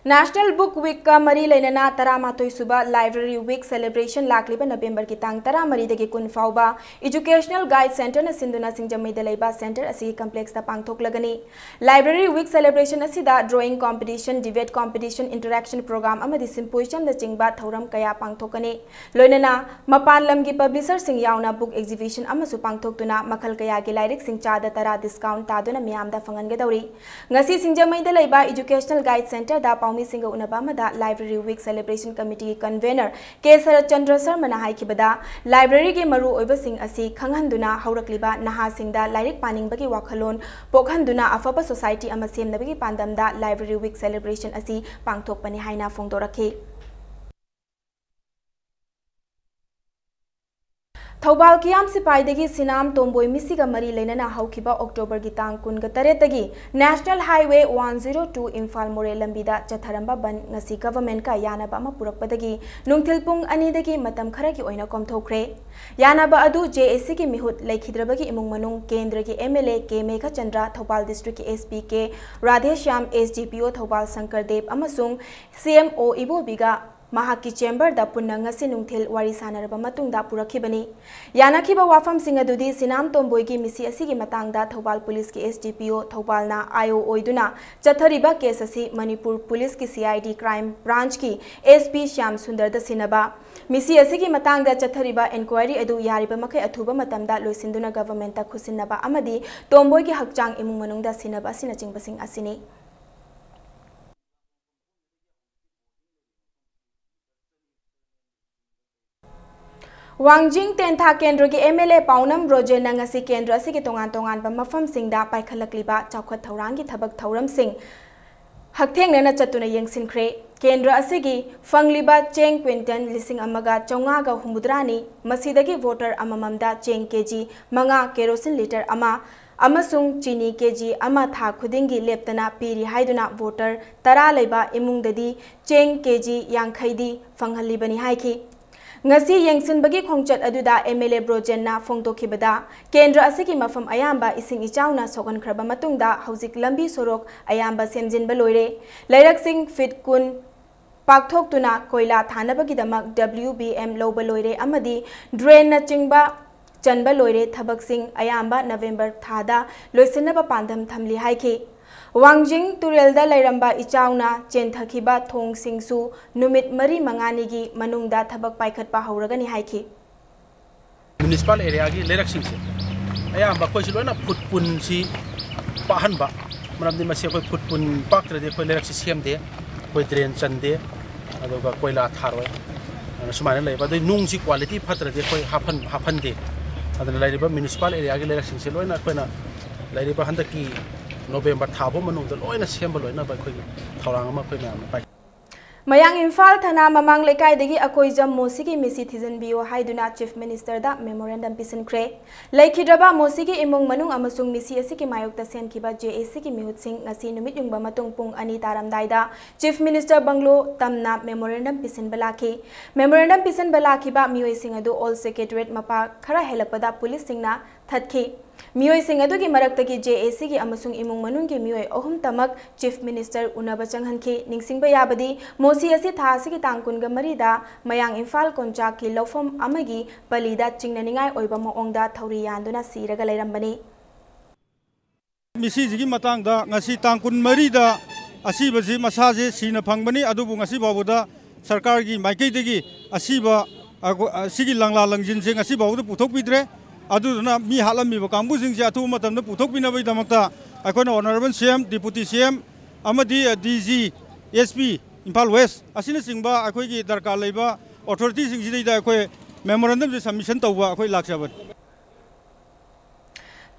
National Book Week ꯀ ꯃꯔꯤ ꯂꯩꯅꯅ ꯇꯔꯥꯃꯥꯊꯣꯏ ꯁꯨꯕ Library Week celebration ꯂꯥꯛꯂꯤꯕ ꯅꯕꯦꯝꯕꯔꯒꯤ ꯇꯥꯡ ꯇꯔꯥꯃꯔꯤꯗꯒꯤ ꯀꯨꯟ ꯐꯥꯎꯕ Educational Guide Center ꯅ ꯁꯤꯟꯗꯨꯅ ꯁꯤꯡꯖꯃꯩꯗ ꯂꯩꯕ center ꯑꯁꯤꯒꯤ complex ꯇ ꯄꯥꯡꯊꯣꯛꯂꯒꯅꯤ꯫ Library Week celebration ꯑꯁꯤꯗ drawing competition, debate competition, interaction program ꯑꯃꯗꯤ symposium ꯅꯆꯤꯡꯕ ꯊꯧꯔꯝ ꯀꯌꯥ ꯄꯥꯡꯊꯣꯛꯀꯅꯤ꯫ ꯂꯣꯏꯅꯅ ꯃꯄꯥꯟ ꯂꯝꯒꯤ publisher ꯁꯤꯡ ꯌꯥꯎꯅ book exhibition ꯑꯃꯁꯨ ꯄꯥꯡꯊꯣꯛꯇꯨꯅ ꯃꯈꯜ ꯀꯌꯥꯒꯤ ꯂꯥꯏꯔꯤꯛꯁꯤꯡ ꯆꯥꯗ ꯇꯔꯥ discount ꯇꯥꯗꯨꯅ ꯃꯤꯌꯥꯝꯗ ꯐꯪꯍꯟꯒꯗꯧꯔꯤ꯫ ꯉꯁꯤ ꯁꯤꯡꯖꯃꯩꯗ ꯂꯩꯕ Educational Guide Center ꯗ ꯄꯥꯎꯃꯤꯁꯤꯡꯒ ꯎꯅꯕ ꯑꯃꯗ Library Week celebration committee convener ꯀꯦ ꯁꯔꯠꯆꯟꯗ꯭ꯔ ꯁꯔꯃꯅ ꯍꯥꯏꯈꯤꯕꯗ, library ꯒꯤ ꯃꯔꯨꯑꯣꯏꯕꯁꯤꯡ ꯑꯁꯤ ꯈꯪꯍꯟꯗꯨꯅ ꯍꯧꯔꯛꯂꯤꯕ ꯅꯍꯥꯁꯤꯡꯗ ꯂꯥꯏꯔꯤꯛ ꯄꯥꯅꯤꯡꯕꯒꯤ ꯋꯥꯈꯜꯂꯣꯟ ꯄꯣꯛꯍꯟꯗꯨꯅ ꯑꯐꯕ society ꯑꯃ ꯁꯦꯝꯅꯕꯒꯤ ꯄꯥꯟꯗꯝꯗ Library Week celebration ꯑꯁꯤ ꯄꯥꯡꯊꯣꯛꯄꯅꯤ ꯍꯥꯏꯅ ꯐꯣꯡꯗꯣꯔꯛꯈꯤ꯫ ꯊꯧꯕꯥꯜ ꯀꯤꯌꯥꯝ ꯁꯤꯄꯥꯏꯗꯒꯤ ꯁꯤꯅꯥꯝ ꯇꯣꯝꯕꯣꯏ ꯃꯤꯁꯤꯒ ꯃꯔꯤ ꯂꯩꯅꯅ ꯍꯧꯈꯤꯕ ꯑꯣꯛꯇꯣꯕꯔꯒꯤ ꯇꯥꯡ ꯀꯨꯟꯒ ꯇꯔꯦꯠꯇꯒꯤ National Highway one zero two Imphal ꯃꯣꯔꯦ ꯂꯝꯕꯤꯗ ꯆꯠꯊꯔꯝꯕ ꯕꯟ ꯉꯁꯤ ꯒꯚꯔꯟꯃꯦꯟꯠꯀ ꯌꯥꯅꯕ ꯑꯃ ꯄꯨꯔꯛꯄꯗꯒꯤ ꯅꯨꯡꯊꯤꯜ ꯄꯨꯡ ꯑꯅꯤꯗꯒꯤ ꯃꯇꯝ ꯈꯔꯒꯤ ꯑꯣꯏꯅ ꯀꯣꯝꯊꯣꯛꯈ꯭ꯔꯦ꯫ ꯌꯥꯅꯕ ꯑꯗꯨ ꯖꯦ ꯑꯦ ꯁꯤꯒꯤ ꯃꯤꯍꯨꯠ ꯂꯩꯈꯤꯗ꯭ꯔꯕꯒꯤ ꯏꯃꯨꯡ ꯃꯅꯨꯡ, ꯀꯦꯟꯗ꯭ꯔꯒꯤ M L A K Meghachandra, Thoubal ꯗꯤꯁꯇ꯭ꯔꯤꯛꯀꯤ S P K Radheshyam, S D ꯄꯤ ꯑꯣ ꯊꯧꯕꯥꯜ ꯁꯪꯀꯔ ꯗꯦꯕ ꯑꯃꯁꯨꯡ ꯁꯤ ꯑꯦꯝ ꯑꯣ ꯏꯕꯣꯕꯤꯒ ꯃꯍꯥꯛꯀꯤ ꯆꯦꯝꯕꯔꯗ ꯄꯨꯟꯅ ꯉꯁꯤ ꯅꯨꯡꯊꯤꯜ ꯋꯥꯔꯤ ꯁꯥꯟꯅꯔꯕ ꯃꯇꯨꯡꯗ ꯄꯨꯔꯛꯈꯤꯕꯅꯤ꯫ ꯌꯥꯅꯈꯤꯕ ꯋꯥꯐꯝꯁꯤꯡ ꯑꯗꯨꯗꯤ ꯁꯤꯅꯥꯝ ꯇꯣꯝꯕꯣꯏꯒꯤ ꯃꯤꯁꯤ ꯑꯁꯤꯒꯤ ꯃꯇꯥꯡꯗ ꯊꯧꯕꯥꯜ ꯄꯨꯂꯤꯁꯀꯤ ꯑꯦꯁ ꯗꯤ ꯄꯤ ꯑꯣ ꯊꯧꯕꯥꯜꯅ ꯑꯥꯏ ꯑꯣ ꯑꯣꯏꯗꯨꯅ ꯆꯠꯊꯔꯤꯕ ꯀꯦꯁ ꯑꯁꯤ ꯃꯅꯤꯄꯨꯔ ꯄꯨꯂꯤꯁꯀꯤ C I D crime ꯕ꯭ꯔꯥꯟꯆꯀꯤ S P Shyam ꯁꯨꯟꯗꯔꯗ ꯁꯤꯟꯅꯕ, ꯃꯤꯁꯤ ꯑꯁꯤꯒꯤ ꯃꯇꯥꯡꯗ ꯆꯠꯊꯔꯤꯕ ꯏꯟꯀ꯭ꯋꯥꯏꯔꯤ ꯑꯗꯨ ꯌꯥꯔꯤꯕ ꯃꯈꯩ ꯑꯊꯨꯕ ꯃꯇꯝꯗ ꯂꯣꯏꯁꯤꯟꯗꯨꯅ ꯒꯚꯔꯟꯃꯦꯟꯠꯇ ꯈꯨꯠꯁꯤꯟꯅꯕ ꯑꯃꯗꯤ ꯇꯣꯝꯕꯣꯏꯒꯤ ꯍꯛꯆꯥꯡ ꯏꯃꯨꯡ ꯃꯅꯨꯡꯗ ꯁꯤꯟꯅꯕ ꯑꯁꯤꯅꯆꯤꯡꯕꯁꯤꯡ ꯑꯁꯤꯅꯤ꯫ ꯋꯥꯡꯖꯤꯡ ꯇꯦꯟꯊꯥ ꯀꯦꯟꯗ꯭ꯔꯒꯤ ꯑꯦꯝ ꯑꯦꯜ ꯑꯦ ꯄꯥꯎꯅꯝ ꯕ꯭ꯔꯣꯖꯦꯟꯅ ꯉꯁꯤ ꯀꯦꯟꯗ꯭ꯔ ꯑꯁꯤꯒꯤ ꯇꯣꯉꯥꯟ ꯇꯣꯉꯥꯟꯕ ꯃꯐꯝꯁꯤꯡꯗ ꯄꯥꯏꯈꯠꯂꯛꯂꯤꯕ ꯆꯥꯎꯈꯠ ꯊꯧꯔꯥꯡꯒꯤ ꯊꯕꯛ ꯊꯧꯔꯝꯁꯤꯡ ꯍꯛꯊꯦꯡꯅꯅ ꯆꯠꯇꯨꯅ ꯌꯦꯡꯁꯤꯟꯈ꯭ꯔꯦ꯫ ꯀꯦꯟꯗ꯭ꯔ ꯑꯁꯤꯒꯤ ꯐꯪꯂꯤꯕ ꯆꯦꯡ ꯀ꯭ꯋꯤꯟꯇꯜ ꯂꯤꯁꯤꯡ ꯑꯃꯒ ꯆꯥꯝꯃꯉꯥꯒ ꯍꯨꯝꯐꯨꯇꯔꯥꯅꯤ, ꯃꯁꯤꯗꯒꯤ ꯚꯣꯇꯔ ꯑꯃꯃꯝꯗ ꯆꯦꯡ ꯀꯦ ꯖꯤ ꯃꯉꯥ, ꯀꯦꯔꯣꯁꯤꯟ ꯂꯤꯇꯔ ꯑꯃ ꯑꯃꯁꯨꯡ ꯆꯤꯅꯤ ꯀꯦ ꯖꯤ ꯑꯃ ꯊꯥ ꯈꯨꯗꯤꯡꯒꯤ ꯂꯦꯞꯇꯅ ꯄꯤꯔꯤ ꯍꯥꯏꯗꯨꯅ ꯚꯣꯇꯔ ꯇꯔꯥ ꯂꯩꯕ ꯏꯃꯨꯡꯗꯗꯤ ꯆꯦꯡ ꯀꯦ ꯖꯤ ꯌꯥꯡꯈꯩꯗꯤ ꯐꯪꯍꯜꯂꯤꯕꯅꯤ ꯍꯥꯏꯈꯤ꯫ ꯉꯁꯤ ꯌꯦꯡꯁꯤꯟꯕꯒꯤ ꯈꯣꯡꯆꯠ ꯑꯗꯨꯗ ꯑꯦꯝ ꯑꯦꯜ ꯑꯦ ꯕ꯭ꯔꯣꯖꯦꯟꯅ ꯐꯣꯡꯗꯣꯛꯈꯤꯕꯗ, ꯀꯦꯟꯗ꯭ꯔ ꯑꯁꯤꯒꯤ ꯃꯐꯝ ꯑꯌꯥꯝꯕ ꯏꯁꯤꯡ ꯏꯆꯥꯎꯅ ꯁꯣꯛꯍꯟꯈ꯭ꯔꯕ ꯃꯇꯨꯡꯗ ꯍꯧꯖꯤꯛ ꯂꯝꯕꯤ ꯁꯣꯔꯣꯛ ꯑꯌꯥꯝꯕ ꯁꯦꯝꯖꯤꯟꯕ ꯂꯣꯏꯔꯦ꯫ ꯂꯩꯔꯛꯁꯤꯡ ꯐꯤꯠ ꯀꯨꯟ ꯄꯥꯛꯊꯣꯛꯇꯨꯅ ꯀꯣꯏꯂꯥ ꯊꯥꯅꯕꯒꯤꯗꯃꯛ ꯗꯕ꯭ꯂꯤꯎ ꯕꯤ ꯑꯦꯝ ꯂꯧꯕ ꯂꯣꯏꯔꯦ ꯑꯃꯗꯤ ꯗ꯭ꯔꯦꯟꯅꯆꯤꯡꯕ ꯆꯟꯕ ꯂꯣꯏꯔꯦ꯫ ꯊꯕꯛꯁꯤꯡ ꯑꯌꯥꯝꯕ ꯅꯕꯦꯝꯕꯔ ꯊꯥꯗ ꯂꯣꯏꯁꯤꯟꯅꯕ ꯄꯥꯟꯗꯝ ꯊꯝꯂꯤ ꯍꯥꯏꯈꯤ꯫ ꯋꯥꯡꯖꯤꯡ ꯇꯨꯔꯦꯜꯗ ꯂꯩꯔꯝꯕ ꯏꯆꯥꯎꯅ ꯆꯦꯟꯊꯈꯤꯕ ꯊꯣꯡꯁꯤꯡꯁꯨ ꯅꯨꯃꯤꯠ ꯃꯔꯤ ꯃꯉꯥꯅꯤꯒꯤ ꯃꯅꯨꯡꯗ ꯊꯕꯛ ꯄꯥꯏꯈꯠꯄ ꯍꯧꯔꯒꯅꯤ ꯍꯥꯏꯈꯤ꯫ ꯃ꯭ꯌꯨꯅꯤꯁꯤꯄꯥꯜ ꯑꯦꯔꯤꯌꯥꯒꯤ ꯂꯩꯔꯛꯁꯤꯡꯁꯦ ꯑꯌꯥꯝꯕ ꯑꯩꯈꯣꯏꯁꯤ ꯂꯣꯏꯅ ꯐꯨꯠ ꯀꯨꯟꯁꯤ ꯄꯥꯛꯍꯟꯕ, ꯃꯔꯝꯗꯤ ꯃꯁꯤ ꯑꯩꯈꯣꯏ ꯐꯨꯠ ꯀꯨꯟ ꯄꯥꯛꯇ꯭ꯔꯗꯤ ꯑꯩꯈꯣꯏ ꯂꯩꯔꯛꯁꯤ ꯁꯦꯝꯗꯦ, ꯑꯩꯈꯣꯏ ꯗ꯭ꯔꯦꯟ ꯆꯟꯗꯦ, ꯑꯗꯨꯒ ꯀꯣꯏꯂꯥ ꯊꯥꯔꯣꯏ, ꯑꯗꯨꯅ ꯁꯨꯃꯥꯏꯅ ꯂꯩꯕ꯫ ꯑꯗꯩ ꯅꯨꯡꯁꯤ ꯀ꯭ꯋꯥꯂꯤꯇꯤ ꯐꯠꯇ꯭ꯔꯗꯤ ꯑꯩꯈꯣꯏ ꯍꯥꯞꯍꯟ-, ꯍꯥꯞꯍꯟꯗꯦ꯫ ꯑꯗꯨꯅ ꯂꯩꯔꯤꯕ ꯃ꯭ꯌꯨꯅꯤꯁꯤꯄꯥꯜ ꯑꯦꯔꯤꯌꯥꯒꯤ ꯂꯩꯔꯛꯁꯤꯡꯁꯦ ꯂꯣꯏꯅ ꯑꯩꯈꯣꯏꯅ ꯂꯩꯔꯤꯕ ꯍꯟꯗꯛꯀꯤ ꯅꯣꯕꯦꯝꯕꯔ ꯊꯥ ꯐꯥꯎ ꯃꯅꯨꯡꯗ ꯂꯣꯏꯅ ꯁꯦꯝꯕ ꯂꯣꯏꯅꯕ ꯑꯩꯈꯣꯏꯒꯤ ꯊꯧꯔꯥꯡ ꯑꯃ ꯑꯩꯈꯣꯏ ꯃꯌꯥꯝꯅ ꯄꯥꯏ꯫ ꯃꯌꯥꯡ ꯏꯝꯐꯥꯜ ꯊꯅꯥ ꯃꯃꯥꯡ ꯂꯩꯀꯥꯏꯗꯒꯤ ꯑꯀꯣꯏꯖꯝ ꯃꯣꯁꯤꯒꯤ ꯃꯤꯁꯤ ꯊꯤꯖꯤꯟꯕꯤꯌꯨ ꯍꯥꯏꯗꯨꯅ Chief Minister ꯗ memorandum ꯄꯤꯁꯤꯟꯈ꯭ꯔꯦ꯫ ꯂꯩꯈꯤꯗ꯭ꯔꯕ ꯃꯣꯁꯤꯒꯤ ꯏꯃꯨꯡ ꯃꯅꯨꯡ ꯑꯃꯁꯨꯡ ꯃꯤꯁꯤ ꯑꯁꯤꯒꯤ ꯃꯥꯌꯣꯛꯇ ꯁꯦꯝꯈꯤꯕ J A C ꯒꯤ ꯃꯤꯍꯨꯠꯁꯤꯡ ꯉꯁꯤ ꯅꯨꯃꯤꯠ ꯌꯨꯡꯕ ꯃꯇꯨꯡ ꯄꯨꯡ ꯑꯅꯤ ꯇꯥꯔꯝꯗꯥꯏꯗ Chief Minister ꯕꯪꯒ꯭ꯂꯣ ꯇꯝꯅ memorandum ꯄꯤꯁꯤꯟꯕ ꯂꯥꯛꯈꯤ꯫ Memorandum ꯄꯤꯁꯤꯟꯕ ꯂꯥꯛꯈꯤꯕ ꯃꯤꯑꯣꯏꯁꯤꯡ ꯑꯗꯨ All Secretariat ꯃꯄꯥ ꯈꯔ ꯍꯦꯜꯂꯛꯄꯗ ꯄꯨꯂꯤꯁꯁꯤꯡꯅ ꯊꯠꯈꯤ꯫ ꯃꯤꯑꯣꯏꯁꯤꯡ ꯑꯗꯨꯒꯤ ꯃꯔꯛꯇꯒꯤ J A C ꯒꯤ ꯑꯃꯁꯨꯡ ꯏꯃꯨꯡ ꯃꯅꯨꯡꯒꯤ ꯃꯤꯑꯣꯏ ꯑꯍꯨꯝꯇꯃꯛ Chief Minister ꯎꯅꯕ ꯆꯪꯍꯟꯈꯤ꯫ ꯅꯤꯡꯁꯤꯡꯕ ꯌꯥꯕꯗꯤ, ꯃꯣꯁꯤ ꯑꯁꯤ ꯊꯥ ꯑꯁꯤꯒꯤ ꯇꯥꯡ ꯀꯨꯟꯒ ꯃꯔꯤꯗ ꯃꯌꯥꯡ ꯏꯝꯐꯥꯜ ꯀꯣꯟꯆꯥꯛꯀꯤ ꯂꯧꯐꯝ ꯑꯃꯒꯤ ꯄꯂꯤꯗ ꯆꯤꯡꯅꯅꯤꯡꯉꯥꯏ ꯑꯣꯏꯕ ꯃꯑꯣꯡꯗ ꯊꯧꯔꯤ ꯌꯥꯟꯗꯨꯅ ꯁꯤꯔꯒ ꯂꯩꯔꯝꯕꯅꯤ꯫ ꯃꯤꯁꯤꯁꯤꯒꯤ ꯃꯇꯥꯡꯗ ꯉꯁꯤ ꯇꯥꯡ ꯀꯨꯟꯃꯔꯤꯗ ꯑꯁꯤꯕꯁꯤ ꯃꯁꯥꯁꯦ ꯁꯤꯅ ꯐꯪꯕꯅꯤ, ꯑꯗꯨꯕꯨ ꯉꯁꯤ ꯐꯥꯎꯕꯗ ꯁꯔꯀꯥꯔꯒꯤ ꯃꯥꯏꯀꯩꯗꯒꯤ ꯑꯁꯤꯕ ꯑꯒꯣ-, ꯑꯁꯤꯒꯤ ꯂꯪꯂꯥ ꯂꯪꯖꯤꯟꯁꯦ ꯉꯁꯤ ꯐꯥꯎꯕꯗ ꯄꯨꯊꯣꯛꯄꯤꯗ꯭ꯔꯦ꯫ ꯑꯗꯨꯗꯨꯅ ꯃꯤ ꯍꯥꯠꯂꯝꯃꯤꯕ ꯀꯥꯡꯕꯨꯁꯤꯡꯁꯦ ꯑꯊꯨꯕ ꯃꯇꯝꯗ ꯄꯨꯊꯣꯛꯄꯤꯅꯕꯒꯤꯗꯃꯛꯇ ꯑꯩꯈꯣꯏꯅ Honourable C M, Deputy C M ꯑꯃꯗꯤ D G, S P Imphal West ꯑꯁꯤꯅꯆꯤꯡꯕ ꯑꯩꯈꯣꯏꯒꯤ ꯗꯔꯀꯥꯔ ꯂꯩꯕ authority ꯁꯤꯡꯁꯤꯗꯩꯗ ꯑꯩꯈꯣꯏ memorandum ꯁꯦ submission ꯇꯧꯕ ꯑꯩꯈꯣꯏ ꯂꯥꯛꯆꯕꯅꯤ꯫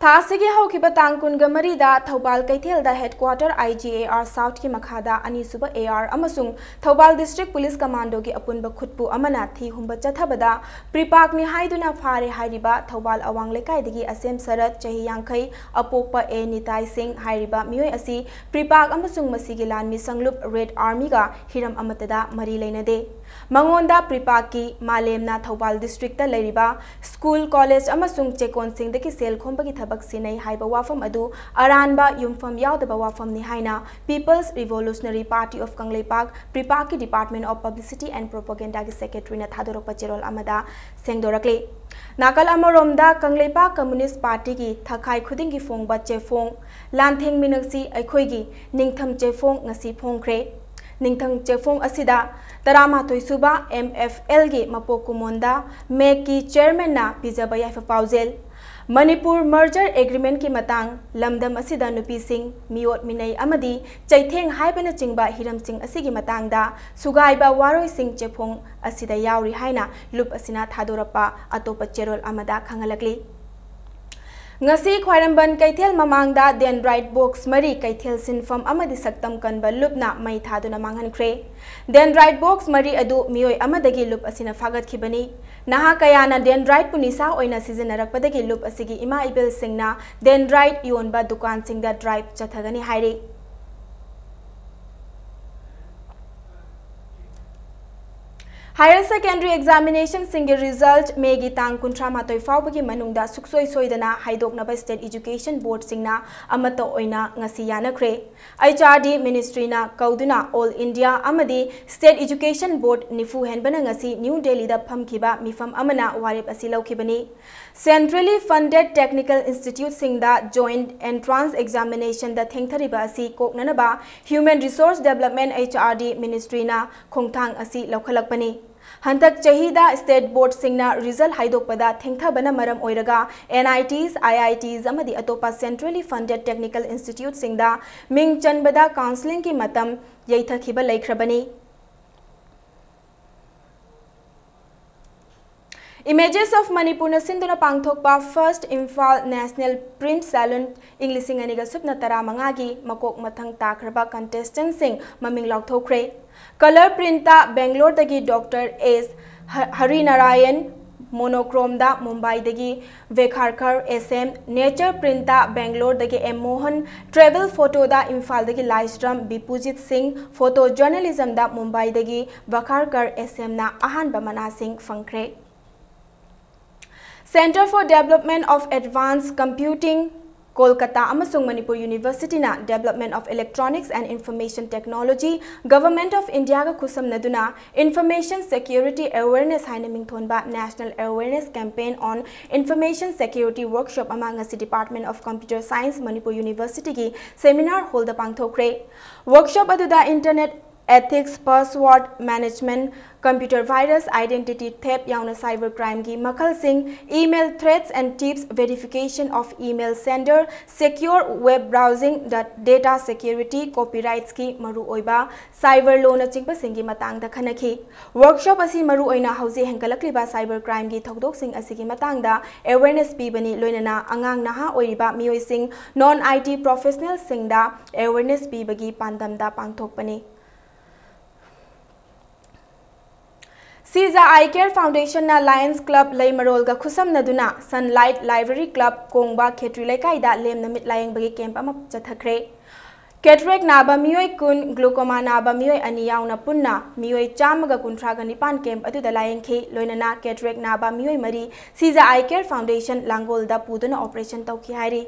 ꯊꯥ ꯑꯁꯤꯒꯤ ꯍꯧꯈꯤꯕ ꯇꯥꯡ ꯀꯨꯟꯒ ꯃꯔꯤꯗ ꯊꯧꯕꯥꯜ ꯀꯩꯊꯦꯜꯗ headquarter I G A R South ꯀꯤ ꯃꯈꯥꯗ ꯑꯅꯤꯁꯨꯕ A R ꯑꯃꯁꯨꯡ ꯊꯧꯕꯥꯜ District Police Commando ꯒꯤ ꯑꯄꯨꯟꯕ ꯈꯨꯠꯄꯨ ꯑꯃꯅ ꯊꯤ ꯍꯨꯝꯕ ꯆꯠꯊꯕꯗ ꯄ꯭ꯔꯤꯄꯥꯛꯅꯤ ꯍꯥꯏꯗꯨꯅ ꯐꯥꯔꯦ ꯍꯥꯏꯔꯤꯕ ꯊꯧꯕꯥꯜ ꯑꯋꯥꯡ ꯂꯩꯀꯥꯏꯗꯒꯤ ꯑꯁꯦꯝ ꯁꯔꯠ, ꯆꯍꯤ ꯌꯥꯡꯈꯩ, ꯑꯄꯣꯛꯄ ꯑꯦ ꯅꯤꯇꯥꯏ ꯁꯤꯡ ꯍꯥꯏꯔꯤꯕ ꯃꯤꯑꯣꯏ ꯑꯁꯤ ꯄ꯭ꯔꯤꯄꯥꯛ ꯑꯃꯁꯨꯡ ꯃꯁꯤꯒꯤ ꯂꯥꯟꯃꯤ ꯁꯪꯂꯨꯞ Red Army ꯒ ꯍꯤꯔꯝ ꯑꯃꯠꯇꯗ ꯃꯔꯤ ꯂꯩꯅꯗꯦ꯫ ꯃꯉꯣꯟꯗ ꯄ꯭ꯔꯤꯄꯥꯛꯀꯤ ꯃꯥꯂꯦꯝꯅ ꯊꯧꯕꯥꯜ district ꯇ ꯂꯩꯔꯤꯕ school, college ꯑꯃꯁꯨꯡ ꯆꯦꯛꯀꯣꯟꯁꯤꯡꯗꯒꯤ ꯁꯦꯜ ꯈꯣꯝꯕꯒꯤ ꯊꯕꯛ ꯁꯤꯟꯅꯩ ꯍꯥꯏꯕ ꯋꯥꯐꯝ ꯑꯗꯨ ꯑꯔꯥꯟꯕ, ꯌꯨꯝꯐꯝ ꯌꯥꯎꯗꯕ ꯋꯥꯐꯝꯅꯤ ꯍꯥꯏꯅ People's Revolutionary Party of Kangleipak, ꯄ꯭ꯔꯤꯄꯥꯛꯀꯤ Department of Publicity and Propaganda ꯒꯤ secretary ꯅ ꯊꯥꯗꯣꯔꯛꯄ ꯆꯦꯔꯣꯜ ꯑꯃꯗ ꯁꯦꯡꯗꯣꯔꯛꯂꯤ꯫ ꯅꯥꯀꯜ ꯑꯃꯔꯣꯝꯗ, ꯀꯪꯂꯩꯄꯥꯛ Communist Party ꯒꯤ ꯊꯥꯈꯥꯏ ꯈꯨꯗꯤꯡꯒꯤ ꯐꯣꯡꯕ ꯆꯦꯐꯣꯡ, ꯂꯥꯟꯊꯦꯡ ꯃꯤꯅꯛꯁꯤ ꯑꯩꯈꯣꯏꯒꯤ ꯅꯤꯡꯊꯝ ꯆꯦꯐꯣꯡ ꯉꯁꯤ ꯐꯣꯡꯈ꯭ꯔꯦ꯫ ꯅꯤꯡꯊꯝ ꯆꯦꯐꯣꯡ ꯑꯁꯤꯗ ꯇꯔꯥꯃꯥꯊꯣꯏ ꯁꯨꯕ M F L ꯒꯤ ꯃꯄꯣꯛ ꯀꯨꯝꯑꯣꯟꯗ ꯃꯦꯛꯀꯤ chairman ꯅ ꯄꯤꯖꯕ ꯌꯥꯏꯐ ꯄꯥꯎꯖꯦꯜ, ꯃꯅꯤꯄꯨꯔ merger agreement ꯀꯤ ꯃꯇꯥꯡ, ꯂꯝꯗꯝ ꯑꯁꯤꯗ ꯅꯨꯄꯤꯁꯤꯡ, ꯃꯤꯑꯣꯠ ꯃꯤꯅꯩ ꯑꯃꯗꯤ ꯆꯩꯊꯦꯡ ꯍꯥꯏꯕꯅꯆꯤꯡꯕ ꯍꯤꯔꯝꯁꯤꯡ ꯑꯁꯤꯒꯤ ꯃꯇꯥꯡꯗ ꯁꯨꯒꯥꯏꯕ ꯋꯥꯔꯣꯏꯁꯤꯡ ꯆꯦꯐꯣꯡ ꯑꯁꯤꯗ ꯌꯥꯎꯔꯤ ꯍꯥꯏꯅ ꯂꯨꯞ ꯑꯁꯤꯅ ꯊꯥꯗꯣꯔꯛꯄ ꯑꯇꯣꯞꯄ ꯆꯦꯔꯣꯜ ꯑꯃꯗ ꯈꯪꯍꯜꯂꯛꯂꯤ꯫ ꯉꯁꯤ ꯈ꯭ꯋꯥꯏꯔꯝꯕꯟ ꯀꯩꯊꯦꯜ ꯃꯃꯥꯡꯗ dendrite box ꯃꯔꯤ ꯀꯩꯊꯦꯜ ꯁꯤꯟꯐꯝ ꯑꯃꯗꯤ ꯁꯛꯇꯝ ꯀꯟꯕ ꯂꯨꯞꯅ ꯃꯩ ꯊꯥꯗꯨꯅ ꯃꯥꯡꯍꯟꯈ꯭ꯔꯦ꯫ Dendrite box ꯃꯔꯤ ꯑꯗꯨ ꯃꯤꯑꯣꯏ ꯑꯃꯗꯒꯤ ꯂꯨꯞ ꯑꯁꯤꯅ ꯐꯥꯒꯠꯈꯤꯕꯅꯤ꯫ ꯅꯍꯥ ꯀꯌꯥꯅ dendriteꯄꯨ ꯅꯤꯁꯥ ꯑꯣꯏꯅ ꯁꯤꯖꯤꯟꯅꯔꯛꯄꯗꯒꯤ ꯂꯨꯞ ꯑꯁꯤꯒꯤ ꯏꯃꯥ ꯏꯕꯦꯜꯁꯤꯡꯅ dendrite ꯌꯣꯟꯕ ꯗꯨꯀꯥꯟꯁꯤꯡꯗ drive ꯆꯠꯊꯒꯅꯤ ꯍꯥꯏꯔꯤ꯫ Higher secondary examinationꯁꯤꯡꯒꯤ result Mayꯒꯤ ꯇꯥꯡ ꯀꯨꯟꯊ꯭ꯔꯥ ꯃꯥꯊꯣꯏ ꯐꯥꯎꯕꯒꯤ ꯃꯅꯨꯡꯗ ꯁꯨꯛꯁꯣꯏ ꯁꯣꯏꯗꯅ ꯍꯥꯏꯗꯣꯛꯅꯕ state education boardꯁꯤꯡꯅ ꯑꯃꯠꯇ ꯑꯣꯏꯅ ꯉꯁꯤ ꯌꯥꯅꯈ꯭ꯔꯦ꯫ HRD ministryꯅ ꯀꯧꯗꯨꯅ All India ꯑꯃꯗꯤ state education board ꯅꯤꯐꯨ ꯍꯦꯟꯕꯅ ꯉꯁꯤ New Delhiꯗ ꯐꯝꯈꯤꯕ ꯃꯤꯐꯝ ꯑꯃꯅ ꯋꯥꯔꯦꯞ ꯑꯁꯤ ꯂꯧꯈꯤꯕꯅꯤ꯫ Centrally funded technical instituteꯁꯤꯡꯗ joint entrance examinationꯗ ꯊꯦꯡꯊꯔꯤꯕ ꯑꯁꯤ ꯀꯣꯛꯅꯅꯕ Human Resource Development, HRD ministryꯅ ꯈꯣꯡꯊꯥꯡ ꯑꯁꯤ ꯂꯧꯈꯠꯂꯛꯄꯅꯤ꯫ ꯍꯟꯗꯛ ꯆꯍꯤꯗ state boardꯁꯤꯡꯅ result ꯍꯥꯏꯗꯣꯛꯄꯗ ꯊꯦꯡꯊꯕꯅ ꯃꯔꯝ ꯑꯣꯏꯔꯒ NITs, IITs ꯑꯃꯗꯤ ꯑꯇꯣꯞꯄ centrally funded technical instituteꯁꯤꯡꯗ ꯃꯤꯡ ꯆꯟꯕꯗ counselingꯒꯤ ꯃꯇꯝ ꯌꯩꯊꯈꯤꯕ ꯂꯩꯈ꯭ꯔꯕꯅꯤ꯫ Images of Manipurꯅ ꯁꯤꯟꯗꯨꯅ ꯄꯥꯡꯊꯣꯛꯄ First Imphal National Print Salon ꯏꯪ ꯂꯤꯁꯤꯡ ꯑꯅꯤꯒ ꯁꯨꯞꯅ ꯇꯔꯥꯃꯉꯥꯒꯤ ꯃꯀꯣꯛ ꯃꯊꯪ ꯇꯥꯈ꯭ꯔꯕ contestantꯁꯤꯡ ꯃꯃꯤꯡ ꯂꯥꯎꯊꯣꯛꯈ꯭ꯔꯦ꯫ Color printꯇ Bangaloreꯗꯒꯤ Doctor S ꯍ-, ꯍꯔꯤꯅꯥꯔꯥꯌꯟ, monochromeꯗ ꯃꯨꯝꯕꯥꯏꯗꯒꯤ ꯚꯦꯈꯥꯔꯀꯔ S M, nature printꯇ Bangaloreꯗꯒꯤ M Mohan, travel photoꯗ ꯏꯝꯐꯥꯜꯗꯒꯤ ꯂꯥꯏꯁ꯭ꯔꯝ ꯕꯤꯄꯨꯖꯤꯠ ꯁꯤꯡ, photojournalismꯗ ꯃꯨꯝꯕꯥꯏꯗꯒꯤ ꯚꯥꯈꯥꯔꯀꯔ S Mꯅ ꯑꯍꯥꯟꯕ ꯃꯅꯥꯁꯤꯡ ꯐꯪꯈ꯭ꯔꯦ꯫ Centre for Development of Advanced Computing, Kolkata ꯑꯃꯁꯨꯡ Manipur Universityꯅ Development of Electronics and Information Technology, Government of Indiaꯒ ꯈꯨꯠꯁꯝꯅꯗꯨꯅ Information Security Awareness ꯍꯥꯏꯅ ꯃꯤꯡꯊꯣꯟꯕ National Awareness Campaign on Information Security workshop ꯑꯃ ꯉꯁꯤ Department of Computer Science, Manipur Universityꯒꯤ seminar hallꯗ ꯄꯥꯡꯊꯣꯛꯈ꯭ꯔꯦ꯫ Workshop ꯑꯗꯨꯗ internet ethics, password management, computer virus, identity theft ꯌꯥꯎꯅ cyber crimeꯒꯤ ꯃꯈꯜꯁꯤꯡ, email threats and tips, verification of email sender, secure web browsing, data security, copyrightsꯀꯤ ꯃꯔꯨꯑꯣꯏꯕ cyber lawꯅꯆꯤꯡꯕꯁꯤꯡꯒꯤ ꯃꯇꯥꯡꯗ ꯈꯟꯅꯈꯤ꯫ Workshop ꯑꯁꯤ ꯃꯔꯨꯑꯣꯏꯅ ꯍꯧꯖꯤꯛ ꯍꯦꯟꯒꯠꯂꯛꯂꯤꯕ cyber crimeꯒꯤ ꯊꯧꯗꯣꯛꯁꯤꯡ ꯑꯁꯤꯒꯤ ꯃꯇꯥꯡꯗ awareness ꯄꯤꯕꯅꯤ, ꯂꯣꯏꯅꯅ ꯑꯉꯥꯡ ꯅꯍꯥ ꯑꯣꯏꯔꯤꯕ ꯃꯤꯑꯣꯏꯁꯤꯡ, non I T professionalꯁꯤꯡꯗ awareness ꯄꯤꯕꯒꯤ ꯄꯥꯟꯗꯝꯗ ꯄꯥꯡꯊꯣꯛꯄꯅꯤ꯫ Sija Eye Care Foundationꯅ Lions Club ꯂꯩꯃꯔꯣꯜꯒ ꯈꯨꯠꯁꯝꯅꯗꯨꯅ Sunlight Library Club ꯀꯣꯡꯕ ꯈꯦꯇ꯭ꯔꯤ ꯂꯩꯀꯥꯏꯗ ꯂꯦꯝꯅ ꯃꯤꯠ ꯂꯥꯌꯦꯡꯕꯒꯤ camp ꯑꯃ ꯆꯠꯊꯈ꯭ꯔꯦ꯫ Cataract ꯅꯥꯕ ꯃꯤꯑꯣꯏ ꯀꯨꯟ, glaucoma ꯅꯥꯕ ꯃꯤꯑꯣꯏ ꯑꯅꯤ ꯌꯥꯎꯅ ꯄꯨꯟꯅ ꯃꯤꯑꯣꯏ ꯆꯥꯝꯃꯒ ꯀꯨꯟꯊ꯭ꯔꯥꯒ ꯅꯤꯄꯥꯟ camp ꯑꯗꯨꯗ ꯂꯥꯌꯦꯡꯈꯤ꯫ ꯂꯣꯏꯅꯅ cataract ꯅꯥꯕ ꯃꯤꯑꯣꯏ ꯃꯔꯤ Sija Eye Care Foundation ꯂꯥꯡꯒꯣꯜꯗ ꯄꯨꯗꯨꯅ operation ꯇꯧꯈꯤ ꯍꯥꯏꯔꯤ꯫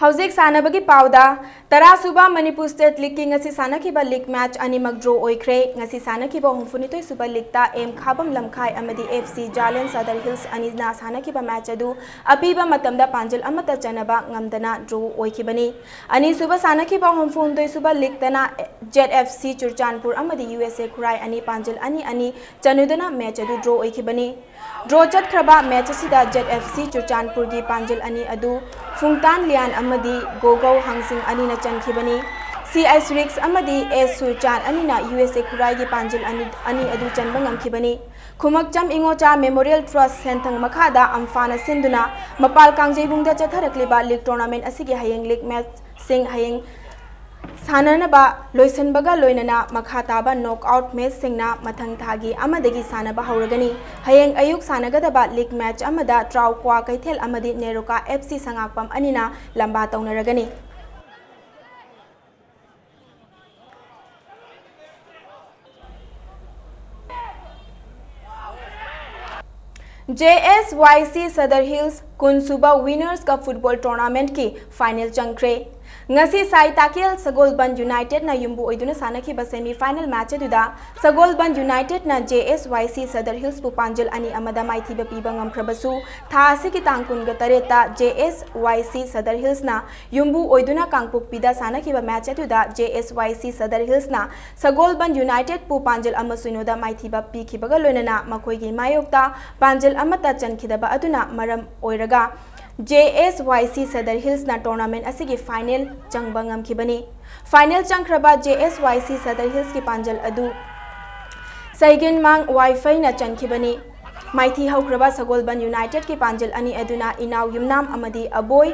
ꯍꯧꯖꯤꯛ ꯁꯥꯟꯅꯕꯒꯤ ꯄꯥꯎꯗ, ꯇꯔꯥ ꯁꯨꯕ Manipur State Leagueꯀꯤ ꯉꯁꯤ ꯁꯥꯟꯅꯈꯤꯕ league match ꯑꯅꯤꯃꯛ draw ꯑꯣꯏꯈ꯭ꯔꯦ꯫ ꯉꯁꯤ ꯁꯥꯟꯅꯈꯤꯕ ꯍꯨꯝꯐꯨꯅꯤꯊꯣꯏ ꯁꯨꯕ leagueꯇ M ꯈꯥꯕꯝ ꯂꯝꯈꯥꯏ ꯑꯃꯗꯤ F C Jalen Sadar Hills ꯑꯅꯤꯅ ꯁꯥꯟꯅꯈꯤꯕ match ꯑꯗꯨ ꯑꯄꯤꯕ ꯃꯇꯝꯗ ꯄꯥꯟꯖꯤꯜ ꯑꯃꯠꯇ ꯆꯟꯅꯕ ꯉꯝꯗꯅ draw ꯑꯣꯏꯈꯤꯕꯅꯤ꯫ ꯑꯅꯤꯁꯨꯕ ꯁꯥꯟꯅꯈꯤꯕ ꯍꯨꯝꯐꯨꯍꯨꯝꯗꯣꯏ ꯁꯨꯕ leagueꯇꯅ Z F C ꯆꯨꯔꯆꯥꯟꯄꯨꯔ ꯑꯃꯗꯤ U S A ꯈꯨꯔꯥꯏ ꯑꯅꯤ ꯄꯥꯟꯖꯤꯜ ꯑꯅꯤ ꯑꯅꯤ ꯆꯟꯅꯗꯨꯅ match ꯑꯗꯨ draw ꯑꯣꯏꯈꯤꯕꯅꯤ꯫ Draw ꯆꯠꯈ꯭ꯔꯕ match ꯑꯁꯤꯗ Z F C ꯆꯨꯔꯆꯥꯟꯄꯨꯔꯒꯤ ꯄꯥꯟꯖꯤꯜ ꯑꯅꯤ ꯑꯗꯨ ꯐꯨꯡꯇꯥꯟ ꯂꯤꯌꯥꯟ ꯑꯃꯗꯤ ꯒꯣꯒꯧ ꯍꯥꯡꯁꯤꯡ ꯑꯅꯤꯅ ꯆꯟꯈꯤꯕꯅꯤ꯫ C S Rigs ꯑꯃꯗꯤ S ꯁꯨꯔꯆꯥꯟ ꯑꯅꯤꯅ U S A ꯈꯨꯔꯥꯏꯒꯤ ꯄꯥꯟꯖꯤꯜ ꯑꯅꯤ, ꯑꯅꯤ ꯑꯗꯨ ꯆꯟꯕ ꯉꯝꯈꯤꯕꯅꯤ꯫ ꯈꯨꯃꯛꯆꯝ ꯏꯉꯣꯆꯥ Memorial Trust ꯁꯦꯟꯊꯪ ꯃꯈꯥꯗ ꯑꯝꯐꯥꯅ ꯁꯤꯟꯗꯨꯅ ꯃꯄꯥꯜ ꯀꯥꯡꯖꯩꯕꯨꯡꯗ ꯆꯠꯊꯔꯛꯂꯤꯕ league tournament ꯑꯁꯤꯒꯤ ꯍꯌꯦꯡ league matchꯁꯤꯡ ꯍꯌꯦꯡ ꯁꯥꯟꯅꯅꯕ ꯂꯣꯏꯁꯤꯟꯕꯒ ꯂꯣꯏꯅꯅ ꯃꯈꯥ ꯇꯥꯕ knockout matchꯁꯤꯡꯅ ꯃꯊꯪ ꯊꯥꯒꯤ ꯑꯃꯗꯒꯤ ꯁꯥꯟꯅꯕ ꯍꯧꯔꯒꯅꯤ꯫ ꯍꯌꯦꯡ ꯑꯌꯨꯛ ꯁꯥꯟꯅꯒꯗꯕ league match ꯑꯃꯗ ꯇ꯭ꯔꯥꯎ ꯀ꯭ꯋꯥ ꯀꯩꯊꯦꯜ ꯑꯃꯗꯤ ꯅꯦꯔꯣꯀꯥ F C ꯁꯉꯥꯛꯄꯝ ꯑꯅꯤꯅ ꯂꯝꯕꯥ ꯇꯧꯅꯔꯒꯅꯤ꯫ J S Y C Sadar Hills ꯀꯨꯟ ꯁꯨꯕ Winners Cup Football Tournamentꯀꯤ final ꯆꯪꯈ꯭ꯔꯦ꯫ ꯉꯁꯤ ꯁꯥꯏ ꯇꯥꯀꯦꯜ ꯁꯒꯣꯜꯕꯟ ꯌꯨꯅꯥꯏꯇꯦꯗꯅ ꯌꯨꯝꯕꯨ ꯑꯣꯏꯗꯨꯅ ꯁꯥꯟꯅꯈꯤꯕ semi final match ꯑꯗꯨꯗ ꯁꯒꯣꯜꯕꯟ ꯌꯨꯅꯥꯏꯇꯦꯗꯅ JSYC ꯁꯗꯔ ꯍꯤꯜꯁꯄꯨ ꯄꯥꯟꯖꯜ ꯑꯅꯤ ꯑꯃꯗ ꯃꯥꯏꯊꯤꯕ ꯄꯤꯕ ꯉꯝꯈ꯭ꯔꯕꯁꯨ, ꯊꯥ ꯑꯁꯤꯒꯤ ꯇꯥꯡ ꯀꯨꯟꯒ ꯇꯔꯦꯠꯇ JSYC ꯁꯗꯔ ꯍꯤꯜꯁꯅ ꯌꯨꯝꯕꯨ ꯑꯣꯏꯗꯨꯅ ꯀꯥꯡꯄꯣꯛꯄꯤꯗ ꯁꯥꯟꯅꯈꯤꯕ match ꯑꯗꯨꯗ JSYC ꯁꯗꯔ ꯍꯤꯜꯁꯅ ꯁꯒꯣꯜꯕꯟ ꯌꯨꯅꯥꯏꯇꯦꯗꯄꯨ ꯄꯥꯟꯖꯜ ꯑꯃ ꯁꯤꯅꯣꯗ ꯃꯥꯏꯊꯤꯕ ꯄꯤꯈꯤꯕꯒ ꯂꯣꯏꯅꯅ ꯃꯈꯣꯏꯒꯤ ꯃꯥꯌꯣꯛꯇ ꯄꯥꯟꯖꯜ ꯑꯃꯠꯇ ꯆꯟꯈꯤꯗꯕ ꯑꯗꯨꯅ ꯃꯔꯝ ꯑꯣꯏꯔꯒ JSYC ꯁꯗꯔ ꯍꯤꯜꯁꯅ tournament ꯑꯁꯤꯒꯤ final ꯆꯪꯕ ꯉꯝꯈꯤꯕꯅꯤ꯫ Final ꯆꯪꯈ꯭ꯔꯕ JSYC ꯁꯗꯔ ꯍꯤꯜꯁꯀꯤ ꯄꯥꯟꯖꯜ ꯑꯗꯨ ꯁꯩꯒꯤꯟꯃꯥꯡ ꯋꯥꯏꯐꯩꯅ ꯆꯟꯈꯤꯕꯅꯤ꯫ ꯃꯥꯏꯊꯤ ꯍꯧꯈ꯭ꯔꯕ ꯁꯒꯣꯜꯕꯟ ꯌꯨꯅꯥꯏꯇꯦꯗꯀꯤ ꯄꯥꯟꯖꯜ ꯑꯅꯤ ꯑꯗꯨꯅ ꯏꯅꯥꯎ ꯌꯨꯝꯅꯥꯝ ꯑꯃꯗꯤ ꯑꯕꯣꯏ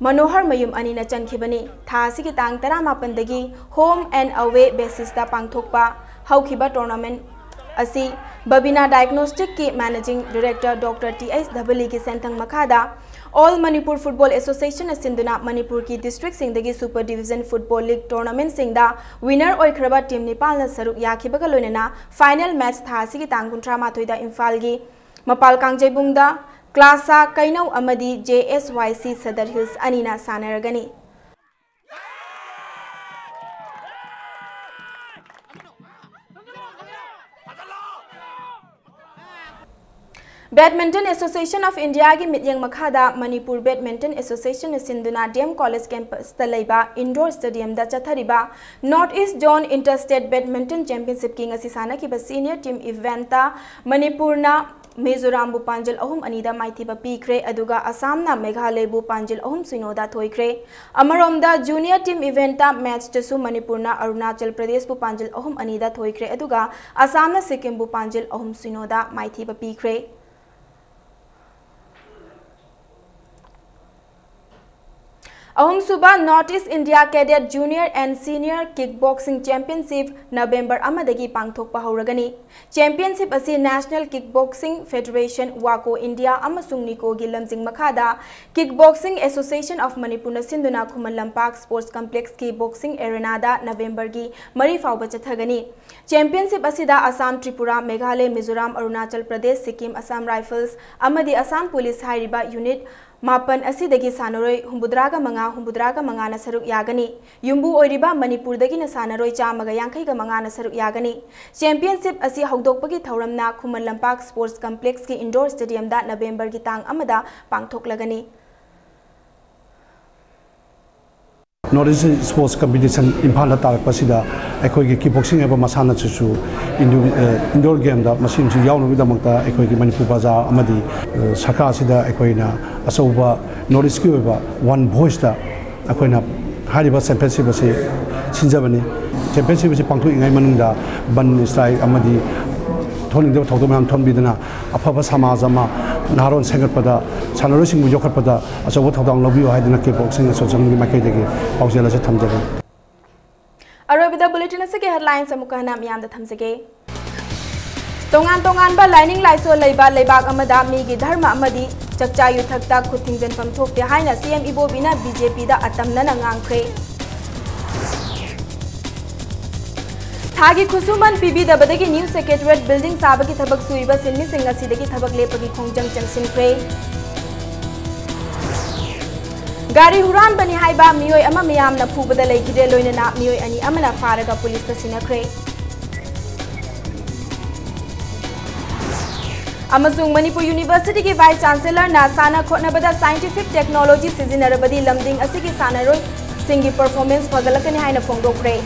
ꯃꯅꯣꯍꯔ ꯃꯌꯨꯝ ꯑꯅꯤꯅ ꯆꯟꯈꯤꯕꯅꯤ꯫ ꯊꯥ ꯑꯁꯤꯒꯤ ꯇꯥꯡ ꯇꯔꯥꯃꯥꯄꯟꯗꯒꯤ home and away basisꯇ ꯄꯥꯡꯊꯣꯛꯄ ꯍꯧꯈꯤꯕ tournament ꯑꯁꯤ ꯕꯕꯤꯅꯥ ꯗꯥꯏꯒꯅꯣꯁꯇꯤꯛꯀꯤ managing director Doctor T H ꯙꯕꯂꯤꯒꯤ ꯁꯦꯟꯊꯪ ꯃꯈꯥꯗ All Manipur Football Associationꯅ ꯁꯤꯟꯗꯨꯅ ꯃꯅꯤꯄꯨꯔꯒꯤ districtꯁꯤꯡꯗꯒꯤ Super Division Football League tournamentꯁꯤꯡꯗ winner ꯑꯣꯏꯈ꯭ꯔꯕ team ꯅꯤꯄꯥꯜꯅ ꯁꯔꯨꯛ ꯌꯥꯈꯤꯕꯒ ꯂꯣꯏꯅꯅ final match ꯊꯥ ꯑꯁꯤꯒꯤ ꯇꯥꯡ ꯀꯨꯟꯊ꯭ꯔꯥ ꯃꯥꯊꯣꯏꯗ ꯏꯝꯐꯥꯜꯒꯤ ꯃꯄꯥꯜ ꯀꯥꯡꯖꯩꯕꯨꯡꯗ ꯀ꯭ꯂꯥꯁꯥ ꯀꯩꯅꯧ ꯑꯃꯗꯤ JSYC ꯁꯗꯔ ꯍꯤꯜꯁ ꯑꯅꯤꯅ ꯁꯥꯟꯅꯔꯒꯅꯤ꯫ Badminton Association of Indiaꯒꯤ ꯃꯤꯠꯌꯦꯡ ꯃꯈꯥꯗ ꯃꯅꯤꯄꯨꯔ Badminton Associationꯅ ꯁꯤꯟꯗꯨꯅ DM College campusꯇ ꯂꯩꯕ indoor stadiumꯗ ꯆꯠꯊꯔꯤꯕ North East Zone Interstate Badminton Championshipꯀꯤ ꯉꯁꯤ ꯁꯥꯟꯅꯈꯤꯕ senior team eventꯇ ꯃꯅꯤꯄꯨꯔꯅ ꯃꯤꯖꯣꯔꯥꯝꯕꯨ ꯄꯥꯟꯖꯜ ꯑꯍꯨꯝ ꯑꯅꯤꯗ ꯃꯥꯏꯊꯤꯕ ꯄꯤꯈ꯭ꯔꯦ, ꯑꯗꯨꯒ ꯑꯁꯥꯝꯅ ꯃꯦꯘꯥꯂꯌꯕꯨ ꯄꯥꯟꯖꯜ ꯑꯍꯨꯝ ꯁꯤꯅꯣꯗ ꯊꯣꯏꯈ꯭ꯔꯦ꯫ ꯑꯃꯔꯣꯝꯗ junior team eventꯇ matchꯇꯁꯨ ꯃꯅꯤꯄꯨꯔꯅ ꯑꯔꯨꯅꯥꯆꯜ ꯄ꯭ꯔꯗꯦꯁꯄꯨ ꯄꯥꯟꯖꯜ ꯑꯍꯨꯝ ꯑꯅꯤꯗ ꯊꯣꯏꯈ꯭ꯔꯦ, ꯑꯗꯨꯒ ꯑꯁꯥꯝꯅ ꯁꯤꯛꯀꯤꯝꯕꯨ ꯄꯥꯟꯖꯜ ꯑꯍꯨꯝ ꯁꯤꯅꯣꯗ ꯃꯥꯏꯊꯤꯕ ꯄꯤꯈ꯭ꯔꯦ꯫ ꯑꯍꯨꯝꯁꯨꯕ North East India Cadet Junior and Senior Kickboxing Championship November ꯑꯃꯗꯒꯤ ꯄꯥꯡꯊꯣꯛꯄ ꯍꯧꯔꯒꯅꯤ꯫ Championship ꯑꯁꯤ National Kickboxing Federation, WAKO India ꯑꯃꯁꯨꯡ NICOꯒꯤ ꯂꯝꯖꯤꯡ ꯃꯈꯥꯗ Kickboxing Association of Manipurꯅ ꯁꯤꯟꯗꯨꯅ ꯈꯨꯃꯟ ꯂꯝꯄꯥꯛ Sports Complexꯀꯤ boxing arenaꯗ Novemberꯒꯤ ꯃꯔꯤ ꯐꯥꯎꯕ ꯆꯠꯊꯒꯅꯤ꯫ Championship ꯑꯁꯤꯗ ꯑꯁꯥꯝ, ꯇ꯭ꯔꯤꯄꯨꯔꯥ, ꯃꯦꯘꯥꯂꯌ, ꯃꯤꯖꯣꯔꯥꯝ, ꯑꯔꯨꯅꯥꯆꯜ ꯄ꯭ꯔꯗꯦꯁ, ꯁꯤꯛꯀꯤꯝ, ꯑꯁꯥꯝ Rifles ꯑꯃꯗꯤ ꯑꯁꯥꯝ Police ꯍꯥꯏꯔꯤꯕ unit ꯃꯥꯄꯟ ꯑꯁꯤꯗꯒꯤ ꯁꯥꯟꯅꯔꯣꯏ ꯍꯨꯝꯐꯨꯇꯔꯥꯒ ꯃꯉꯥ ꯍꯨꯝꯐꯨꯇꯔꯥꯒ ꯃꯉꯥꯅ ꯁꯔꯨꯛ ꯌꯥꯒꯅꯤ꯫ ꯌꯨꯝꯕꯨ ꯑꯣꯏꯔꯤꯕ ꯃꯅꯤꯄꯨꯔꯗꯒꯤꯅ ꯁꯥꯟꯅꯔꯣꯏ ꯆꯥꯝꯃꯒ ꯌꯥꯡꯈꯩꯒ ꯃꯉꯥꯅ ꯁꯔꯨꯛ ꯌꯥꯒꯅꯤ꯫ ꯆꯦꯝꯄꯤꯌꯟꯁꯤꯞ ꯑꯁꯤ ꯍꯧꯗꯣꯛꯄꯒꯤ ꯊꯧꯔꯝꯅ ꯈꯨꯃꯟ ꯂꯝꯄꯥꯛ ꯁ꯭ꯄꯣꯔꯠꯁ ꯀꯝꯄ꯭ꯂꯦꯛꯁꯀꯤ ꯏꯟꯗꯣꯔ ꯁ꯭ꯇꯦꯗꯤꯌꯝꯗ ꯅꯕꯦꯝꯕꯔꯒꯤ ꯇꯥꯡ ꯑꯃꯗ ꯄꯥꯡꯊꯣꯛꯂꯒꯅꯤ꯫ ꯅꯣꯔꯠ ꯏꯁ ꯁ꯭ꯄꯣꯔꯠꯁ ꯀꯝꯄꯤꯇꯤꯁꯟ ꯏꯝꯐꯥꯜꯗ ꯇꯥꯔꯛꯄꯁꯤꯗ ꯑꯩꯈꯣꯏꯒꯤ ꯀꯤꯛ ꯕꯣꯛꯁꯤꯡ ꯍꯥꯏꯕ ꯃꯁꯥꯟꯅꯁꯤꯁꯨ ꯏꯟꯗꯨ-, ꯑ, ꯏꯟꯗꯣꯔ ꯒꯦꯝꯗ ꯃꯁꯤꯃꯁꯨ ꯌꯥꯎꯅꯕꯒꯤꯗꯃꯛꯇ ꯑꯩꯈꯣꯏꯒꯤ ꯃꯅꯤꯄꯨꯔ ꯄ꯭ꯔꯖꯥ ꯑꯃꯗꯤ, ꯑ, ꯁꯔꯀꯥꯔꯁꯤꯗ ꯑꯩꯈꯣꯏꯅ ꯑꯆꯧꯕ ꯅꯣꯔꯠ ꯏꯁꯀꯤ ꯑꯣꯏꯕ ꯋꯥꯟ ꯚꯣꯏꯁꯇ ꯑꯩꯈꯣꯏꯅ ꯍꯥꯏꯔꯤꯕ ꯆꯦꯝꯄꯤꯌꯟꯁꯤꯞ ꯑꯁꯤ ꯁꯤꯟꯖꯕꯅꯤ꯫ ꯆꯦꯝꯄꯤꯌꯟꯁꯤꯞ ꯑꯁꯤ ꯄꯥꯡꯊꯣꯛꯏꯉꯩ ꯃꯅꯨꯡꯗ ꯕꯟ ꯏꯁꯇ꯭ꯔꯥꯏꯛ ꯑꯃꯗꯤ ꯊꯣꯛꯅꯤꯡꯗꯕ ꯊꯧꯗꯣꯛ ꯃꯌꯥꯝ ꯊꯣꯛꯍꯟꯕꯤꯗꯅ ꯑꯐꯕ ꯁꯃꯥꯖ ꯑꯃ ꯅꯍꯥꯔꯣꯜ ꯁꯦꯝꯒꯠꯄꯗ, ꯁꯥꯟꯅꯔꯣꯏꯁꯤꯡꯕꯨ ꯌꯣꯛꯈꯠꯄꯗ ꯑꯆꯧꯕ ꯊꯧꯗꯥꯡ ꯂꯧꯕꯤꯌꯨ ꯍꯥꯏꯗꯨꯅ ꯀꯤꯛ ꯕꯣꯛꯁꯤꯡ ꯑꯦꯁꯣꯁꯤꯌꯦꯁꯟꯒꯤ ꯃꯥꯏꯀꯩꯗꯒꯤ ꯄꯥꯎꯖꯦꯜ ꯑꯁꯤ ꯊꯝꯖꯔꯤ꯫ ꯑꯔꯣꯏꯕꯗ ꯕꯨꯂꯦꯇꯤꯟ ꯑꯁꯤꯒꯤ ꯍꯦꯗꯂꯥꯏꯟꯁ ꯑꯃꯨꯛꯀ ꯍꯟꯅ ꯃꯤꯌꯥꯝꯗ ꯊꯝꯖꯒꯦ꯫ ꯇꯣꯉꯥꯟ ꯇꯣꯉꯥꯟꯕ ꯂꯥꯏꯅꯤꯡ ꯂꯥꯏꯁꯣꯜ ꯂꯩꯕ ꯂꯩꯕꯥꯛ ꯑꯃꯗ ꯃꯤꯒꯤ ꯙꯔꯃ ꯑꯃꯗꯤ ꯆꯥꯛꯆꯥ ꯌꯨꯊꯛꯇ ꯈꯨꯠ ꯊꯤꯡꯖꯤꯟꯐꯝ ꯊꯣꯛꯇꯦ ꯍꯥꯏꯅ ꯁꯤ ꯑꯦꯝ ꯏꯕꯣꯕꯤꯅ ꯕꯤ ꯖꯦ ꯄꯤꯗ ꯑꯇꯝꯅꯅ ꯉꯥꯡꯈ꯭ꯔꯦ꯫ ꯊꯥꯒꯤ ꯈꯨꯠꯁꯨꯃꯟ ꯄꯤꯕꯤꯗꯕꯗꯒꯤ ꯅ꯭ꯌꯨ ꯁꯦꯀ꯭ꯔꯦꯇꯔꯤꯌꯦꯠ ꯕꯤꯜꯗꯤꯡ ꯁꯥꯕꯒꯤ ꯊꯕꯛ ꯁꯨꯔꯤꯕ ꯁꯤꯟꯃꯤꯁꯤꯡ ꯉꯁꯤꯗꯒꯤ ꯊꯕꯛ ꯂꯦꯞꯄꯒꯤ ꯈꯣꯡꯖꯪ ꯆꯪꯁꯤꯟꯈ꯭ꯔꯦ꯫ ꯒꯥꯔꯤ ꯍꯨꯔꯥꯟꯕꯅꯤ ꯍꯥꯏꯕ ꯃꯤꯑꯣꯏ ꯑꯃ ꯃꯤꯌꯥꯝꯅ ꯐꯨꯕꯗ ꯂꯩꯈꯤꯗ꯭ꯔꯦ, ꯂꯣꯏꯅꯅ ꯃꯤꯑꯣꯏ ꯑꯅꯤ ꯑꯃꯅ ꯐꯥꯔꯒ ꯄꯨꯂꯤꯁꯇ ꯁꯤꯟꯅꯈ꯭ꯔꯦ꯫ ꯑꯃꯁꯨꯡ ꯃꯅꯤꯄꯨꯔ ꯌꯨꯅꯤꯚꯔꯁꯤꯇꯤꯒꯤ ꯚꯥꯏꯁ ꯆꯥꯟꯁꯦꯂꯔꯅ ꯁꯥꯟꯅ ꯈꯣꯠꯅꯕꯗ ꯁꯥꯏꯟꯇꯤꯐꯤꯛ ꯇꯦꯛꯅꯣꯂꯣꯖꯤ ꯁꯤꯖꯤꯟꯅꯔꯕꯗꯤ ꯂꯝꯗꯤꯡ ꯑꯁꯤꯒꯤ ꯁꯥꯟꯅꯔꯣꯏꯁꯤꯡꯒꯤ ꯄꯔꯐꯣꯔꯃꯦꯟꯁ ꯐꯒꯠꯂꯛꯀꯅꯤ ꯍꯥꯏꯅ ꯐꯣꯡꯗꯣꯛꯈ꯭ꯔꯦ꯫